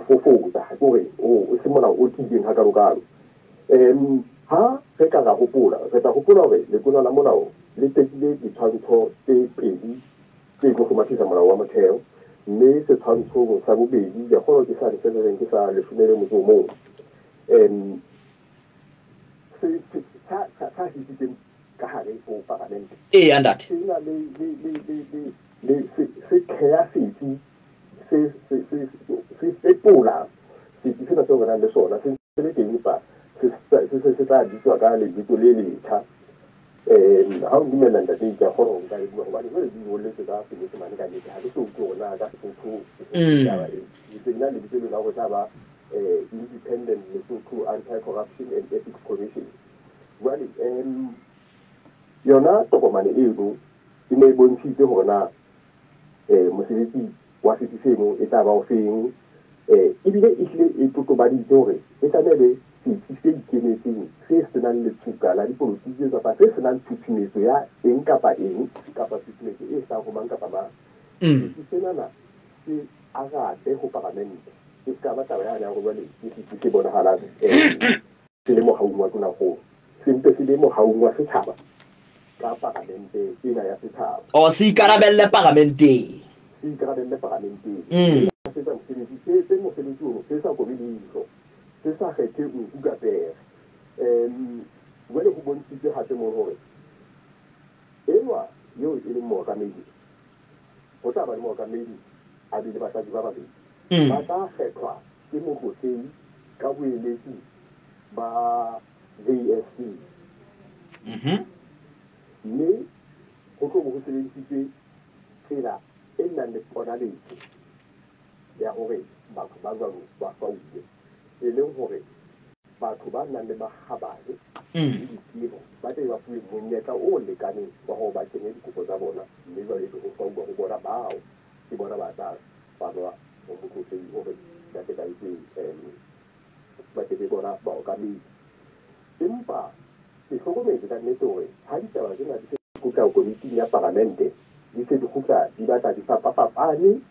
fofotsa, ha ke hore o se molao o tiileng hakalokalo. Ha re ka ra hopola, re tla hopola hore letona la molao le tekile ditshwantsho tse pedi tse tlo hlomathisa molao wa motheo, mme setshwantshong sa bobedi ke kgolwa ke sane se re reng ke sa 11. Se hlahisitseng ka hare ho paramente. Eya ntate. Se na le se theha setsi, se fetola setsi sena seo re nang le sona, se ntse le teng empa se tla bitswa ka lebitso le letjha. Ha o dumella ntate, ke a kgona hore nka e bua hobane jwale di ngolletswe ka Senyesemane ka nnete, ha ke so utlwe hore na ka Sesotho taba e. Nna lebitso lena hore tla ba Independent Lesotho Anti-Corruption and Ethics Commission. Jwale yona tokomane eno e ne e bontshitse hore na mosebetsi wa setsi seno e tla ba o feng, ebile e hlile e totobaditse hore e tlameha be setsi se ikemetseng, se senang letsuka la dipolotiki kapa se senang tshutshumetso ya eng kapa eng kapa tshutshumetso e hlahang ho mang kapa mang. Setsi senana se arabe ho paramente, e se ka ba taba yane ya hore jwale ke setsi se bonahalang se le mohaung wa tonakgolo, se mpe se le mohaung wa setjhaba ka paramente ena ya setjhaba. O se ikarabelle paramenteng. Se ikarabelle paramenteng. Se etsa mosebetsi mosebetsi se etse mosebetsi ono se sa kobe leihlo, se sa kgethe nku ka pere. Jwale ho bontshitswe hape mono hore enwa eo e leng mookamedi, ho tla ba le mookamedi a be le batlatsi ba babedi. Ba tla kgethwa ke motlotlehi ka boeletsi ba JSC. Mme ho tlo bo ho sebedisitswe tsela e nang le ponaletso ya hore batho ba jwalo ba hlwauwe, e leng hore batho ba nang le makgabane le ditsebo ba tle ba fuwe monyetla o lekaneng wa hore ba kenye dikopo tsa bona, mme jwale ebe ho hlwauwa ho bona bao ke bona ba tla fanwa ho motlotlehi hore ba tle ba etse, ba tle be bona baokamedi. Empa ke hlokometse ka nnete hore ha ditaba tsena di se di kgutla komiting ya paramente, di se di kgutla di batla di fapafapane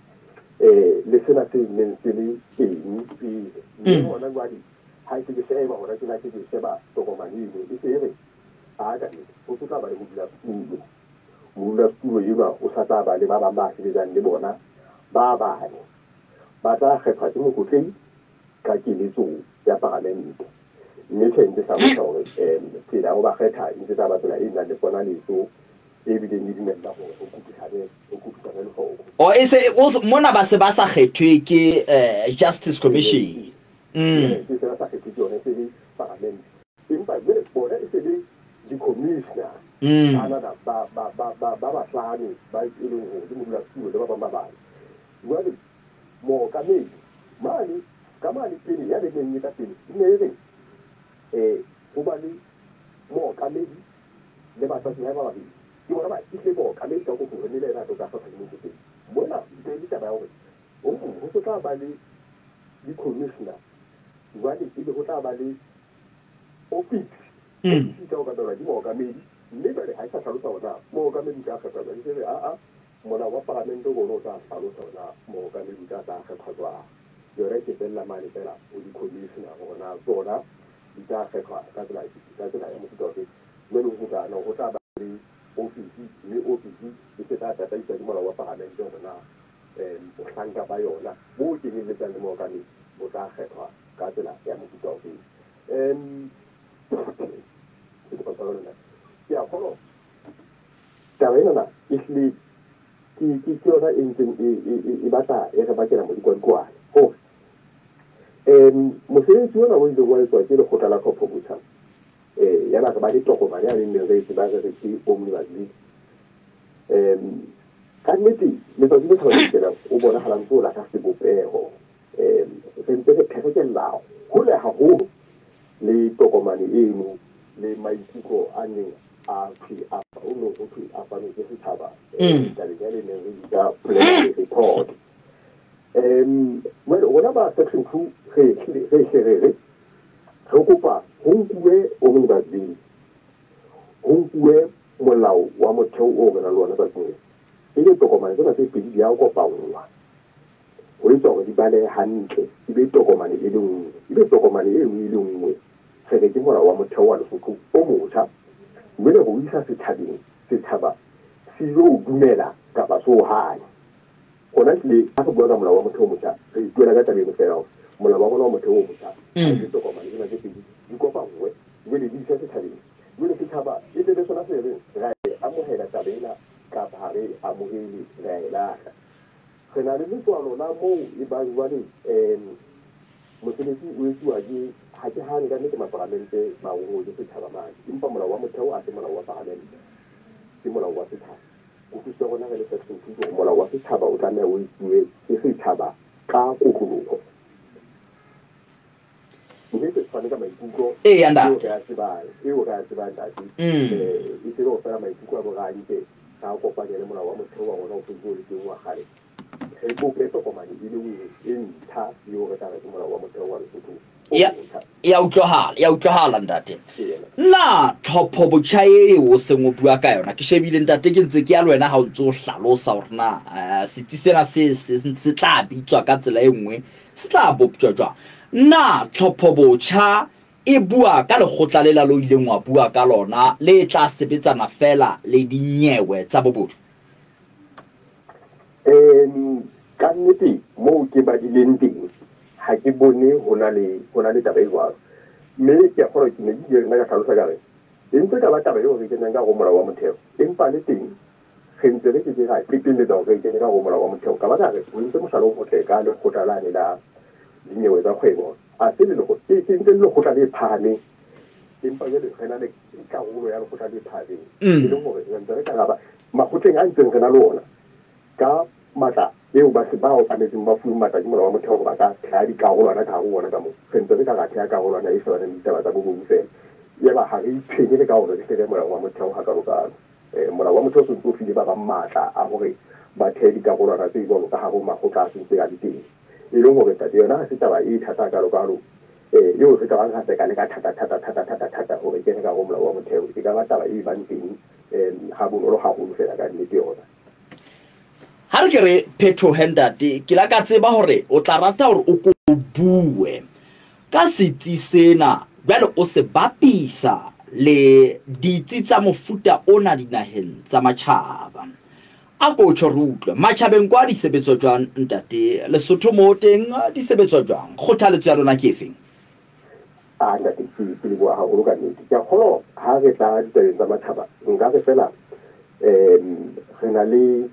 le sena se neng se le teng pele. Mme hona jwale ha ke sheba hona tjena, ke sheba tokomane eno, e se e re a ka nnete ho tlo tla ba le modulasetulo. Modulasetulo enwa o sa tla ba le ba bang ba sebetsang le bona ba bane, ba tla kgethwa ke motlotlehi ka keletso ya paramente. Mme tjhe ntse hlalosa hore tsela ya ho ba kgetha e ntse tla ba tsela e nang le ponaletso e bileng e dumella hore ho kutlwisane lehloko. O e se mona ba se ba sa kgethwe ke Justice Commission. E se ba sa kgethwe ke yona, e se le paramente. Empa jwale bona e se le di-commissioner. Bana ba ba ba ba ba bahlano ba e leng hore ke modulasetulo le ba bang ba bane. Jwale mookamedi mane ka mane pele ya neng e ka pele e ne e re ho ba le mookamedi le batlatsi ba babedi, ke bona ba fihle mookamedi ka kotloloho mme le yena a tlo ka hlopha ke motlotleng. Mona e le taba ya hore ho tlo tla ba le di-commissioner, jwale ebe ho tla ba le office. Office ka okamelwa ke mookamedi, mme jwale ha e sa hlalosa hore na mookamedi o tla kgethwa jwang. E se re aa molao wa paramente ke ona o tla hlalosa hore na mookamedi o tla tla kgethwa jwang. Yona ke fella mane fela ho di-commissioner hore na tsona di tla kgethwa ka tsela ya mofuta ofe. Jwale ho tla ho tla ba le ofisi, mme ofisi e se tla tataiswa ke molao wa paramente hore na bohlanka ba yona bo kenyelletsang le mookamedi bo tla kgethwa ka tsela ya mofuta ofe. Ke a kgolwa taba enana ehlile ke yona e ntseng e batla e re bakela modikwadikwane hore mosebetsi ona o ileng wa etswa ke lekgotla la tlhopho botjha, ya ba re ba le tokomane ya neng re e tseba re re ke omnibus bill. Ka nnete letsatsi le tshwana le o bonahala ntse o lahla sebopeho. Re ntse re pherekella hole haholo le tokomane eno le maikutlo a neng a thwe a o no ho thwe a fanwe ke setjhaba tabeng ya le neng re bitsa plenary report. Well, rona ba section 2 re hle re re kopa ho nkuwe omnibus bill, ho nkuwe molao wa motheo o re nang le ona tsatsing lena, ebe tokomane tsena tse pedi di a kopanngwa ho etsa hore di balehe hantle, ebe tokomane e le nngwe, ebe tokomane e nngwe e le nngwe. Re re ke molao wa motheo wa Lesotho o motjha, mme re o isa setjhabeng, setjhaba se yo dumela kapa se o hane. Hona hlile ha re bua ka molao wa motheo o motjha, re ipuela ka taba eno feela hore molao wa rona wa motheo o motjha, ke tokomane tsena tse pedi di kopanngwe, jwale di iswa setjhabeng. Jwale setjhaba e tle be sona se reng ra e amohela taba ena kapa ha re e amohele, re a e lahla. Re na le letswalo la moo e bang jwale mosebetsi o etsuwa ke ha ke hane ka nnete maparamente ba o ke setjhaba mane, empa molao wa motheo ha se molao wa paramente, ke molao wa setjhaba. Kutlwisiso ya rona re le section 2 hore molao wa setjhaba o tlameha o etsuwe ke setjhaba ka kotloloho. Mme se tshwane ka maikutlo eo re a tsebang, eo re a tsebang ntate. E se ho fela maikutlo a bo re a nke ra kopanya le molao wa motheo wa rona o sentse o le teng wa kgale. Re bope tokomane e le nngwe e ntjha eo re tla re ke molao wa motheo wa Lesotho Ya utlwahala ntate. Na tlhopho botjha eo o seng o bua ka yona, ke shebile ntate ke ntse ke ya le wena ha o ntse o hlalosa hore na setsi sena se tla bitswa ka tsela e nngwe, se tla boptjwa jwang. Na tlhopho botjha e bua ka lekgotla lela lo ileng wa bua ka lona le tla sebetsana fela le dinyewe tsa bobodu? Ka Ka nnete moo ke badileng teng ha ke bone ho na le taba e jwalo. Mme ke a kgolwa ke ne ke ile nna ka hlalosa ka re e ntse ka ba taba eo re kenang ka ho molao wa motheo, empa le teng re ntse re ke ke ra qetelletsa hore re kene ka ho molao wa motheo. Ka ba ka re o entse mohlala o motle ka lekgotla lane la dinyewe tsa kgwebo. A se le ke ntse le lekgotla le phahameng, empa jwale re na le karolo ya lekgotla le phahameng, e leng hore re ntse re ka ba makgotleng a ntseng re na le ona ka matla eo ba se ba okametseng ba fuweng matla ke molao wa motheo hore ba ka theha dikarolwana ka hare ho ona ka moo. Re ntse re ka ra theha karolwana e shebaneng le ditaba tsa bobodu feela. Yaba ha re itshwenye le ka hore re hle molao wa motheo hakalokalo. Molao wa motheo o sentse o file ba bang matla a hore ba thehe dikarolwana tse jwalo ka hare ho makgotla a sentse a le teng. E leng hore ntate yona ha se taba e thata hakalokalo, eo re ka bang re ka leka thata thata thata thata thata hore kene ka hare ho molao wa motheo. E ka ba taba e bang teng ha bonolo haholo feela ka nnete yona. Ha re ke re phethohe ntate, ke la ka tseba hore o tla rata hore o ko bue ka setsi sena, jwale o se bapisa le ditsi tsa mofuta ona dinaheng tsa matjhaba. A ko tjho re utlwe, matjhabeng kwa di sebetswa jwang ntate? Lesotho mo teng di sebetswa jwang? Kgothaletso ya lona ke efeng? A ntate, ke leboha haholo ka nnete. Ke a kgolwa ha re tla ditabeng tsa matjhaba, nka re fela re na le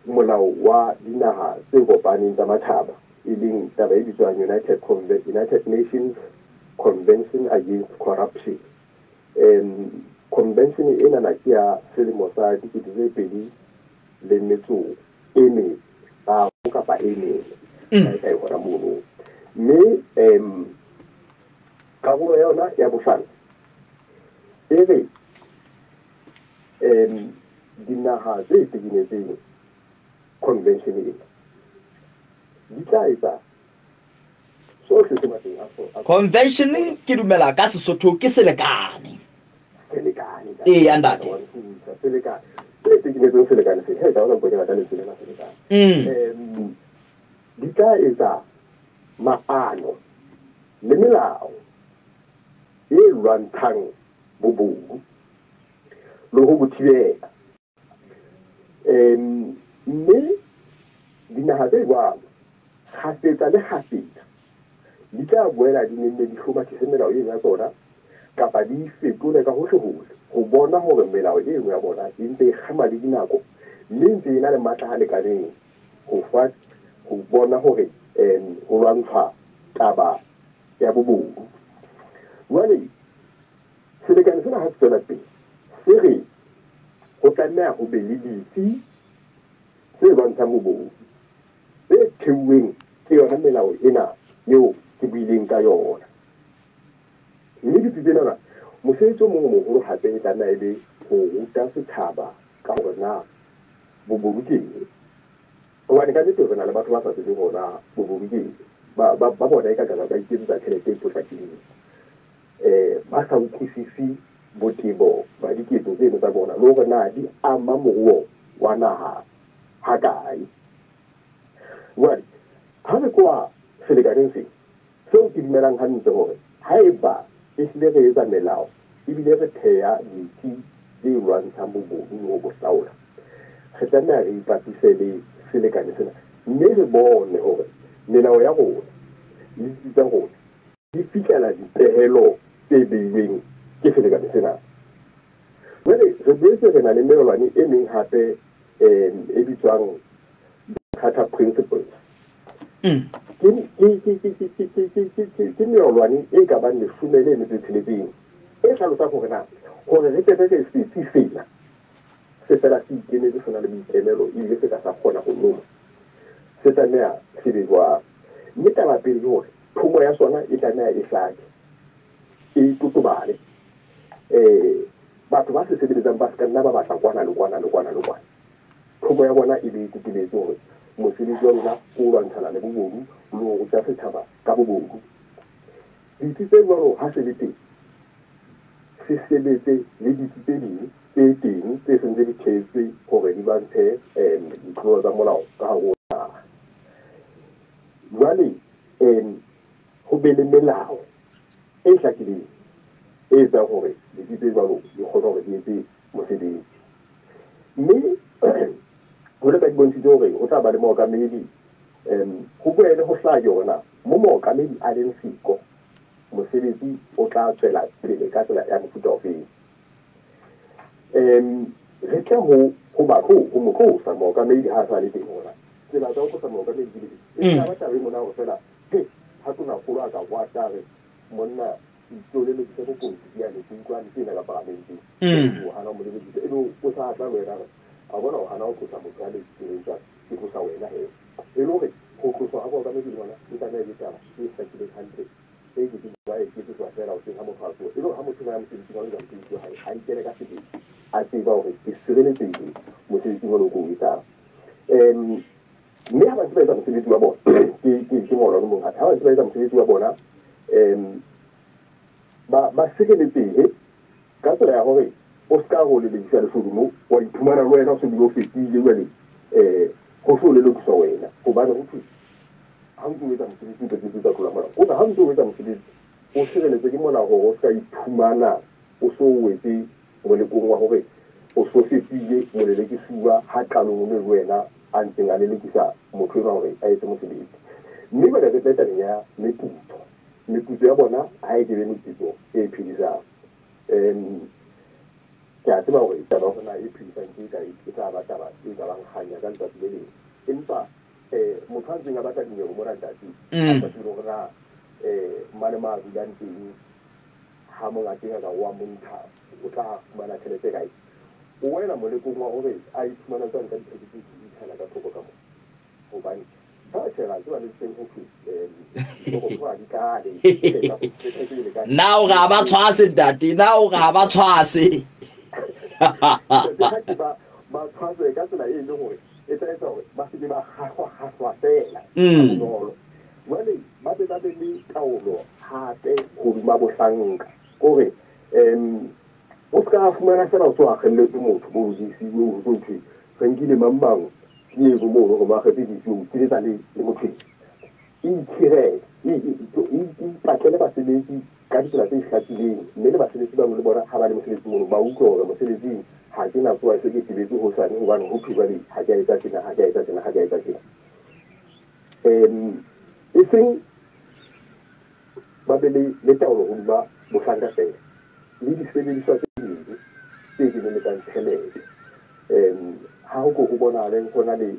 molao wa dinaha tse kopaneng tsa matjhaba, e leng taba e bitswang United Nations Convention Against Corruption. Convention enana ke ya selemo sa 2023 kapa e mene ka e hona mono. Mme karolo ya yona ya bohlano e re dinaha tse tekenetseng convention ena di tla etsa sohle se matleng a Convention ke dumela ka Sesotho ke selekane. Selekane. Ee, ntate. Selekane. Tse tekenetseng selekane se, he, ka bona mpone ka lentswe lena selekane. Di tla etsa maano le melao e lwantshang bobodu le ho bo thibela. Mme dinaha tse jwalo kgafetsa le kgafetsa di tla boela di nenne di hlomathise melao eno ya tsona kapa di fetole ka hohle-hohle ho bona hore melao eno ya bona e ntse e kgema le dinako, mme ntse e na le matla a lekaneng ho fa ho bona hore ho lwantshwa taba ya bobodu. Jwale selekane sena ha se tswela pele se re ho tlameha ho be le ditsi tse lwantshang bobodu tse theuweng ke yona melao ena eo ke buileng ka yona. Mme ditsi tsena mosebetsi o mong o moholo hape e tlameha e be ho ruta setjhaba ka hore na bobodu ke eng. Hobane ka nnete re na le batho ba sa tsebeng hore na bobodu ke eng. Ba bona e ka ba iketsetsa tjhelete e potlakileng. Ba sa utlwisise botebo ba diketso tseno tsa bona le hore na di ama moruo wa naha hakae. Jwale ha re tloha selekaneng sena, seo ke dumelang hantle hore haeba ehlile re etsa melao ebile re theha ditsi tse lwantshang bobodu le ho bo hlaola, re tlameha re ipapise le selekane sena mme re bone hore melao ya rona le ditsi tsa rona di fihlela dipehelo tse beilweng ke selekane sena. Jwale re boetse re na le melelwane e meng hape e bitswang Charter Principles. Ke melelwane e ka bang 16 e hlalosang hore na hore re tle re setsi sena se fela se ikemetse, se na le boikemelo ebile se ka sa kgona ho loma, se tlameha se be jwang. Mme taba pele ke hore thomo ya sona e tlameha e hlake, e totobale. Batho ba se sebeletsang ba se ka nna ba batla kwana le kwana le kwana le kwana. Thomo ya bona e be e totobetse hore mosebetsi wa lona ke ho lwantshana le bobodu le ho ruta setjhaba ka bobodu. Ditsi tse jwalo ha se le teng, se sebetse le ditsi tse ding tse teng tse seng di thehetswe hore di lwantshe ditlolo tsa molao ka hare ho naha. Jwale ho be le melao e hlakileng e etsang hore ditsi tse jwalo di kgone hore di etse mosebetsi. Mme Jwalo ka di bontshitse hore ho tla ba le mookamedi, ho boele ho hlake hore na mo mookamedi a leng siko, mosebetsi o tla tswela pele ka tsela ya mofuta ofeng. Re tle ho batho ho mo tlosa mookamedi ha a sa le teng hore tsela tsa ho tlosa mookamedi di le e tla ba taba e mona hore fela he ha tonakgolo a ka kwata re monna itse o lelekise bopolotiki yane ke utlwa ntse ena ka paramenteng o hana ho mo lelekisa ebe o sa tla le wena re a bona o hana ho tlosa motho a lelekisitseng jwale ke tlosa wena he e le hore ho tloswa ha mookamedi le hona e tlameha e be taba e hlakileng hantle e ke ke ba e ketsetswa fela hoseng ha motho a tsoha e le hore ha motho ya mosebetsing wa etsa mosebetsi wa hae a ikele ka sebele a tseba hore ke sireletsehile mosebetsing ona o ko o etsang. Mme ha ba ntse ba etsa mosebetsi wa bona ke ngolwa le monghadi ha ba ntse ba etsa mosebetsi wa bona ba sireletsehe ka tsela ya hore o ska ho lelekisa leshodu mo wa iphumana le wena o se bile o fetile jwale ho so lelekiswa wena hobane ho thwe ha ntse o etsa mosebetsi o ntse tsa tlola molao o ha ntse o etsa mosebetsi o sireletse ke molao hore o ska iphumana o so wetse molekong wa hore o so fetile molelekisuwa ha qalong o ne le wena a ntseng a lelekisa motho enwa hore a etse mosebetsi. Mme jwale re tle tabeng ya meputso. Meputso ya bona ha e ke be meputso e phedisang. Ke a tseba hore taba ya hore na e phedisang ke e kae e tla ba taba e ka bang kganya ka letsatsi le leng. Empa motho a ntseng a batla dinyewe mona ntate, a sa tsebe hore na mane mo a dulang teng ha monga teng a ka wa montsha o tla fumana tjhelete kae. O wela molekong wa hore a iphumana ntse a nka dipheko tse di ka thoko ka moo. Hobane ba tjhela tseba le teng ho thwe di tlale. Na o re ba tshwase ntate, na o re ba tshwase. Ba tshwase ka tsela e leng hore e tla etsa hore ba se ke ba kgahlwa fela. Bonolo. Jwale ba be ba be le taolo hape hodima bohlanka. Kore o ska fumana fela o so akgelletse motho mo disiwe o so thwe re nkile mang mang ke eo mo hore ba kgetse disiwe o tsiretsa le motho e itshirele e ipatlele basebetsi ka ditsela tse hlakileng mme le basebetsi ba le bona ha ba le mosebetsi mono ba utlwe hore mosebetsing ha ke na tsoa se ke tebetse hosane hobane ho thwe jwale ha ke a etsa tjena ha ke a etsa tjena ha ke a etsa tjena. E seng ba be le taolo hodima bohlanka fela le disebediswa tse ding tse kenyelletsang tjhelete. Ha ho ko ho bonahale ho na le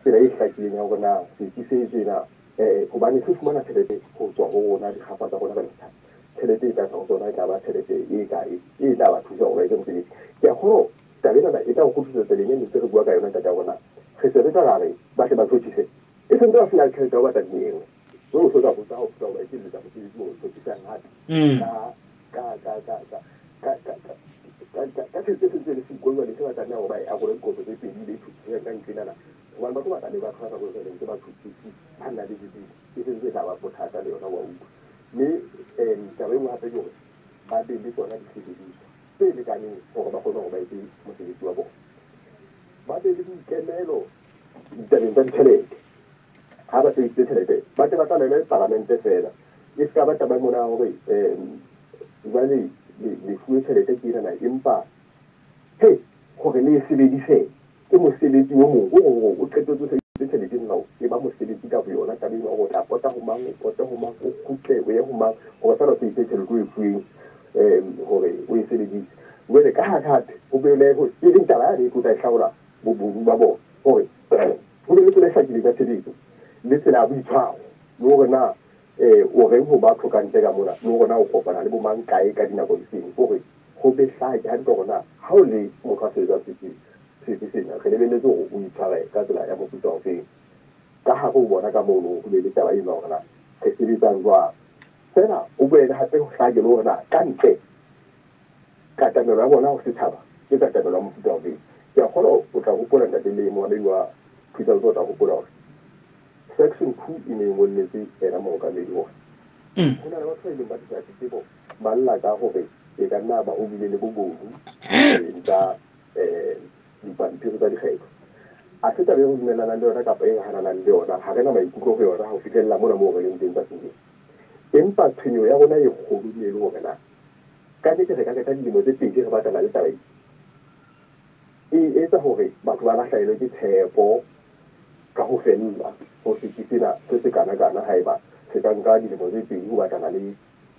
tsela e hlakileng ya hore na setsi se tjena hobane se fumana tjhelete ho tswa ho rona dikgapa tsa rona ka mehla. Tjhelete e tla tswa ho tsona e tla ba tjhelete e kae e tla ba thusa hore ba etse mosebetsi. Ke a kgolwa taba enana e tla o kgutlisetsa tseleng e ntse re bua ka yona ntate ya rona. Re se re tla ra re ba tle ba tlhophise. E sentse ba sena tjhelete ya ho batla dinyewe. Jwale o so ka botsa ha o fihla ho ba etelletsa mosebetsi o hlophisang hape ka tjhelete e sentse le siko jwale se ba tlameha hore ba e arole dikoto tse pedi le thuseng ka nqenana hobane batho ba tla be ba tshwara ka jwale ntse ba thusitse ba nna le dibili e sentse e tla ba bothata le yona wa utlwa. Mme taba e nngwe hape ke hore ba be le tsona disebediswa tse lekaneng hore ba kgone hore ba etse mosebetsi wa bona. Ba be le boikemelo ditabeng tsa ditjhelete. Ha ba sebedisitse tjhelete ba tle ba tlalele palamente fela e ska ba taba mona hore jwale le fuwe tjhelete ke ena empa he hore le e sebedise ke mosebetsi o mong o o qetetse o sebedisitse tjhelete ena e ba mosebetsi ka boyona taba ena o tla pota ho mang o pote ho mang o kgutle o ye ho mang hore fela o sebedise tjhelete o e fuweng hore o e sebedise. Jwale ka hare hape ho be le ho e leng taba yane e tlo tla e hlaola bobodu ba bona hore ho be le tsela e hlakileng ya tshebetso le tsela ya boitshwaro le hore na o reng ho batho ka ntle ka mona le hore na o kopana le bo mang kae ka dinako difeng hore ho be hlake hantle hore na ha o le motho a sebetsang setsi sena re lebelletse hore o itshware ka tsela ya mofuta ofeng. Ka hare ho bona ka mono ho be le taba ena hore na re sebetsang jwang. Fela ho boele hape ho hlake le hore na ka ntle katamelo ya bona ho setjhaba ke katamelo ya mofuta ofeng. Ke a kgolwa o tla hopola ntate le momamedi wa Thusa o tla hopola hore section 2 e ne e ngolletse ena mookamedi hore ho na le batho ba ileng ba tlisa tletlebo ba lla ka hore e ka nna ba ho bile le bobodu tsa dipampiri tsa dikgetho. A se taba e re dumellanang le yona kapa e re hananang le yona, ha re na maikutlo ho yona ho fihlella mona moo re leng teng tsatsing lena. Empa tshwenyo ya rona e kgolo e le hore na ka nnete re ka qeta dilemo tse pedi re batlana le taba e. E etsa hore batho ba lahlahelwe ke tshepo ka ho fella ho setsi sena se se kana-kana haeba se ka nka dilemo tse pedi ho batlana le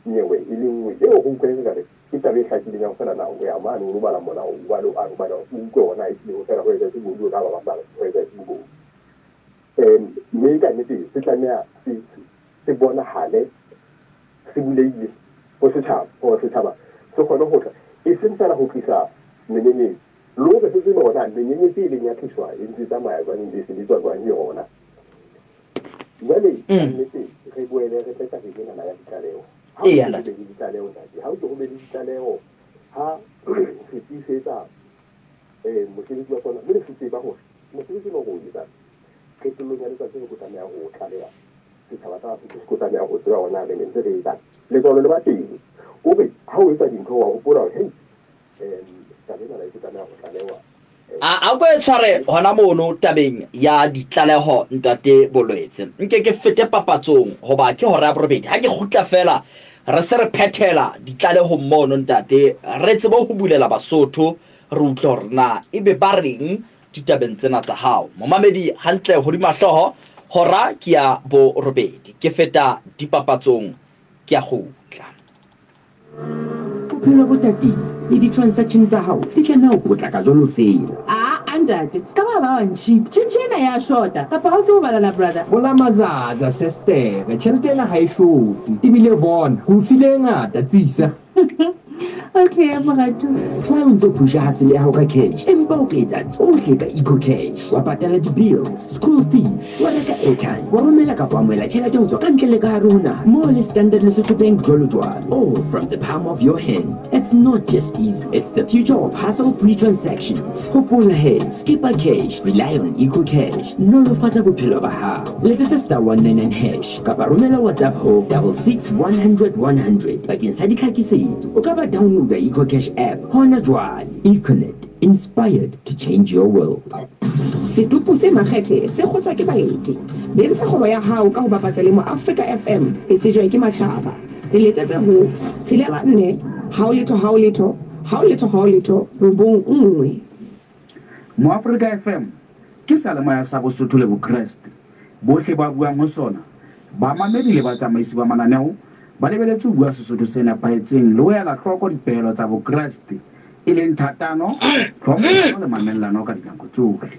nyewe e le nngwe eo go utlwa ekare ke taba e hlakileng ya ho fela na o ya mane o lo bala molao o bale o bala o utlwe hona ehlile ho fela ho etsahetse boduo ka ba bang ba re ho etsahetse bobodu. Mme ka nnete se tlameha se bonahale se bulehile ho setjhaba hore setjhaba se kgone ho tla, e seng fela ho tlisa menyenyetsi le hore se tsebe hore na menyenyetsi e leng ya tliswa e ntse e tsamaya jwang, e ntse e sebetswa jwang yona. Jwale ka nnete re boele re tle tabeng enana ya ditlaleho. Ha o ke ho be le ditlaleho ntate, ha o ke ho be le ditlaleho ha setsi se etsa mosebetsi wa sona, mme se tseba hore mosebetsi ona o re o etsang qetellong ya letsatsi re tlo tlameha ho o tlaleha setjhaba sa Basotho se tlo tlameha ho tseba hore na re ne ntse re etsang. Letswalo le ba teng hore ha o etsa dintho wa hopola hore hei taba enana e tlo tlameha ho tlalewa. A ko e tshware hona mono tabeng ya ditlaleho ntate Bolwetse. Nke ke fete papatsong hoba ke hora ya borobedi. Ha ke kgutla fela re se re phethela ditlalehong mono ntate, re tsebe ho bulela Basotho re utlwe hore na ebe ba reng ditabeng tsena tsa hao. Momamedi hantle hodima hlooho, hora ke ya borobedi. Ke feta dipapatsong ke a kgutla. Bophelo bo tatile le di-transaction tsa hao di tlameha ho potlaka jwalo feela. Aa ntate, ska ba ba wa ntšhita. Tjhentjhe ena ya shota kapa ha o tsebe ho bala na brother? Bola mazaza sestere, tjhelete ena ha e shote. Ebile bona, ke o file e ngata, tsisa. Okay, moratu. Why o ntso phusha hustle ya hao ka cash empa o ka etsa tsohle ka EcoCash? Wa patala di-bills, school fees, wa reka airtime, wa romela kapa amohela tjhelete ho tswa ka ntle le ka hare ho naha. Moo le Standard Lesotho Bank jwalo jwalo. All from the palm of your hand. It's not just easy, it's the future of hassle-free transactions. Hopola he, skip a cash, rely on EcoCash. Nolofatsa bophelo ba hao. Letsetsa star 199 hash kapa romela WhatsApp ho 66 100 100 bakeng sa ditlhakisetso. O ka ba download the EcoCash app hona jwale. Econet, inspired to change your world. Setopo se makgethe se kgotswa ke baeti. Bentsha kgwebo ya hao ka ho bapatsa le Moafrika FM e tsejwang ke matjhaba. Re letsetse ho 04 ha 0 0 0 0 0 9 1. Moafrika FM ke seyalemoya sa Bosotho le Bokreste. Bohle ba buang ho sona, bamamedi le batsamaisi ba mananeo ba lebeletse ho bua Sesotho se nepahetseng le ho ela hloko dipehelo tsa Bokreste, e leng thatano, tlhompho le mamellano ka dinako tsohle.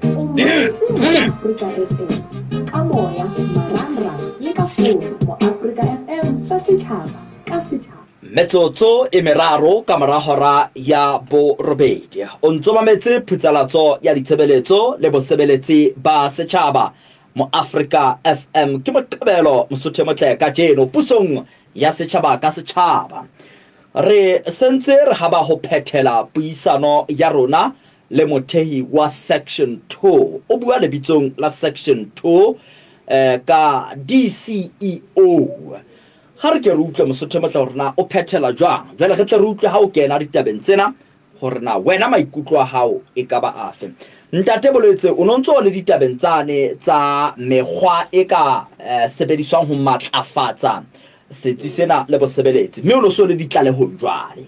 O mametse Moafrika FM ka moya, marangrang le ka fono. Moafrika FM sa setjhaba ka setjhaba. Metsotso e meraro ka mora hora ya borobedi. O ntso mametse phutsalatso ya ditshebeletso le bosebeletsi ba setjhaba Moafrika FM ke Moqebelo Mosotho e motle kajeno pusong ya setjhaba ka setjhaba. Re sentse re haba ho phethela puisano ya rona le mothehi wa Section 2. O bua lebitsong la Section 2 ka DCEO. Ha re ke re utlwe Mosotho e motle hore na o phethela jwang. Jwale re tle re utlwe ha o kena ditabeng tsena hore na wena maikutlo a hao e ka ba afe. Ntate Bolwetse, o no ntso le ditabeng tsane tsa mekgwa e ka sebediswang ho matlafatsa setsi sena le bosebeletsi, mme o no so le ditlalehong jwale.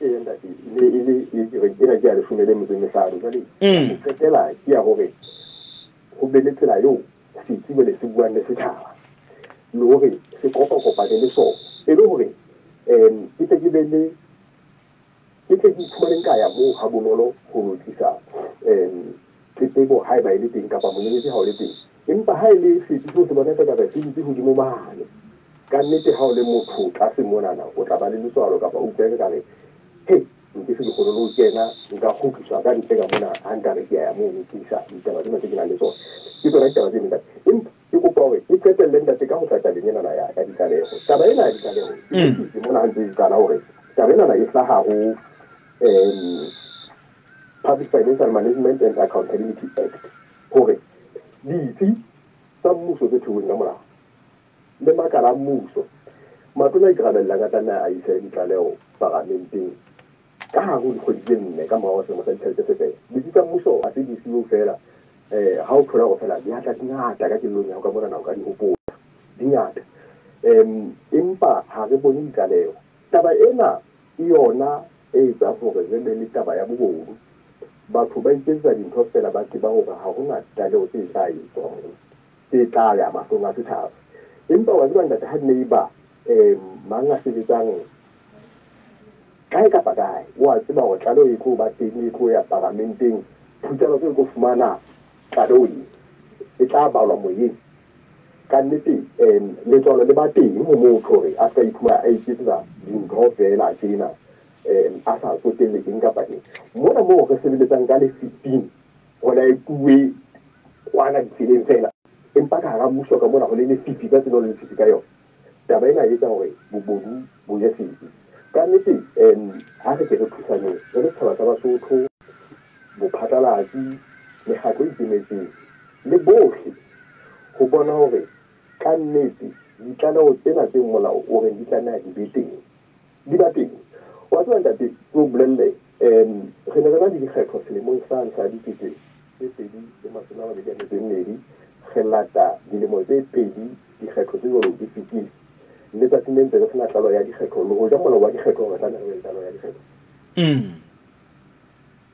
Ee ntate, e le ena ke ya leshome le metso e mehlano. Jwale ho qetela ke ya hore ho be le tsela eo setsi le se buang le setjhaba le hore se kopakopane le sona, e le hore ke tle ke be le ke tle ke iphumane nka ya moo ha bonolo ho tlisa tletlebo haeba e le teng kapa monyenyetsi ha o le teng. Empa ha e le setsi seo se bona ka se dutse hodimo mane, ka nnete ha o le motho tlase monana o tla ba le letswalo kapa o utlwa ekare hei nke se ke kgone le ho kena, nka kgutliswa ka ntle ka mona ha nka re ke ya moo ho tlisa ditaba tsena tse ke nang le tsona. Ke tsona ditaba tse ntate. Empa ke kopa hore ke qetelle ntate ka ho tla tabeng enana ya ka ditlaleho. Taba ena ya ditlaleho ke mona ha ntse e qala hore taba enana e hlaha ho Public Financial Management and Accountability Act, hore ditsi tsa mmuso tse thehilweng ka molao le makala a mmuso matona a ikarabellang a tlameha a ise ditlaleho paramenteng ka hare ho dikgwedi tse nne ka morao ho selemo sa ditjhelete se fela. Ditsi tsa mmuso ha se di-CEO feela, ha o thola hore fela di atla di ngata ka kelellong ya hao ka mona o ka di hopola, di ngata. Empa ha re bone ditlaleho. Taba ena ke yona e etsang hore re be le taba ya bobodu Batho ba iketsetsa dintho fela ba tseba hore ha hona tlaleho tse tla etswang tse tla ya mahlong a setjhaba. Empa wa tseba ntate, ha ne ba mang a sebetsang kae kapa kae, wa tseba hore tlaleho e tlo ba teng, e tlo ya paramenteng, phutsana tse tlo fumana tlaleho e tla balwa moyeng. Ka nnete letswalo le ba teng ho motho hore a ska iphumana a iketsetsa dintho fela tjena, a sa tsotelle eng kapa eng. Mona moo re sebeletsang ka lefifing, hona e kuwe kwana ditseleng fela, empa ka hara mmuso ka mona ho le lefifi ka tsela le lefifi ka yona. Taba ena e etsa hore bobodu bo je setsi. Ka nnete ha re ke re thusaneng re le setjhaba sa Basotho, bophatlalatsi, mekgatlo e ikemetseng le bohle ho bona hore ka nnete ditlaleho tsena tse molao o reng di tlameha di be teng, di ba teng. Wa tseba ntate, ke o bolelle, re ne re na le dikgetho selemong sane sa 2022, re lata dilemo tse pedi dikgetho tse jwalo di fetile. Letsatsing le ntse re sena tlaleho ya dikgetho, le hoja molao wa dikgetho re tlameha re be le tlaleho ya dikgetho.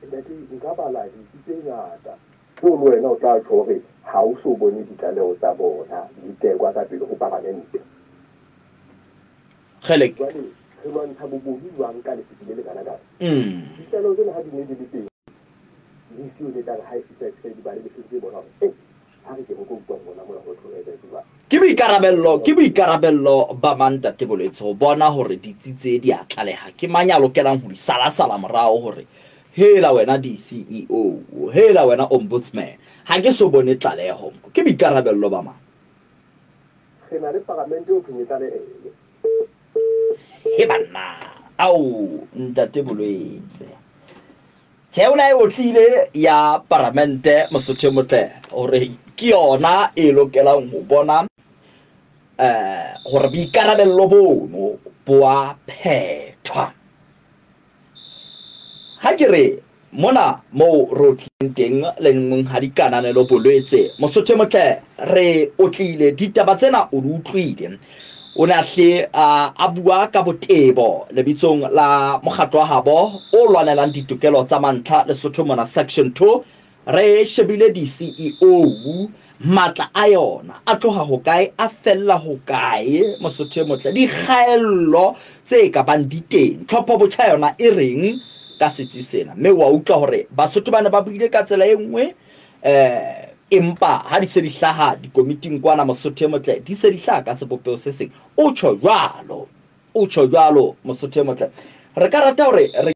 Ntate, nka bala ditsi tse ngata tseo le wena o tla tjho hore ha o so bone ditlaleho tsa bona di tekwa ka pele ho paramente. Kgele. Jwale re lwantsha bobodu jwang ka lefifi le lekanakana? Ditlaleho tsena ha di ne di le teng, di siyo le tlang ha e fihla e di bale le tse bona hore ha re ke re tlo utlwa rona mona ho tlo etsa jwang. Ke boikarabello ba mang ntate Bolwetse ho bona hore ditsi tse di a tlaleha? Ke mang ya lokelang ho di salasala morao hore hela wena di-CEO, hela wena ombudsman, ha ke so bone tlaleho? Ke boikarabello ba mang? Re na le paramente o thong e tlalehe. He banna, ao ntate Bolwetse. Tjhe, o ne a e otlile ya paramente Mosotho e motle hore ke yona e lokelang ho bona hore boikarabello bono bo a phethwa. Ha ke re mona moo re otlileng teng le Monghadi Kananelo Bolwetse, Mosotho e motle, re otlile ditaba tsena o di utlwile. O ne a hle a bua ka botebo lebitsong la mokgatlo wa habo o lwanelang ditokelo tsa mantlha Lesotho mona section 2. Re shebile di-CEO, matla a yona a tloha hokae, a fella hokae, Mosotho e motle, dikgaello tse ka bang di teng, tlhopho botjha yona e reng ka setsi sena. Mme wa utlwa hore Basotho ba ne ba buile ka tsela e nngwe, empa ha di se di hlaha dikomiting kwana Mosotho e motle, di se di hlaha ka sebopeho se seng. O tjho jwalo, Mosotho e motle. Re ka rata hore re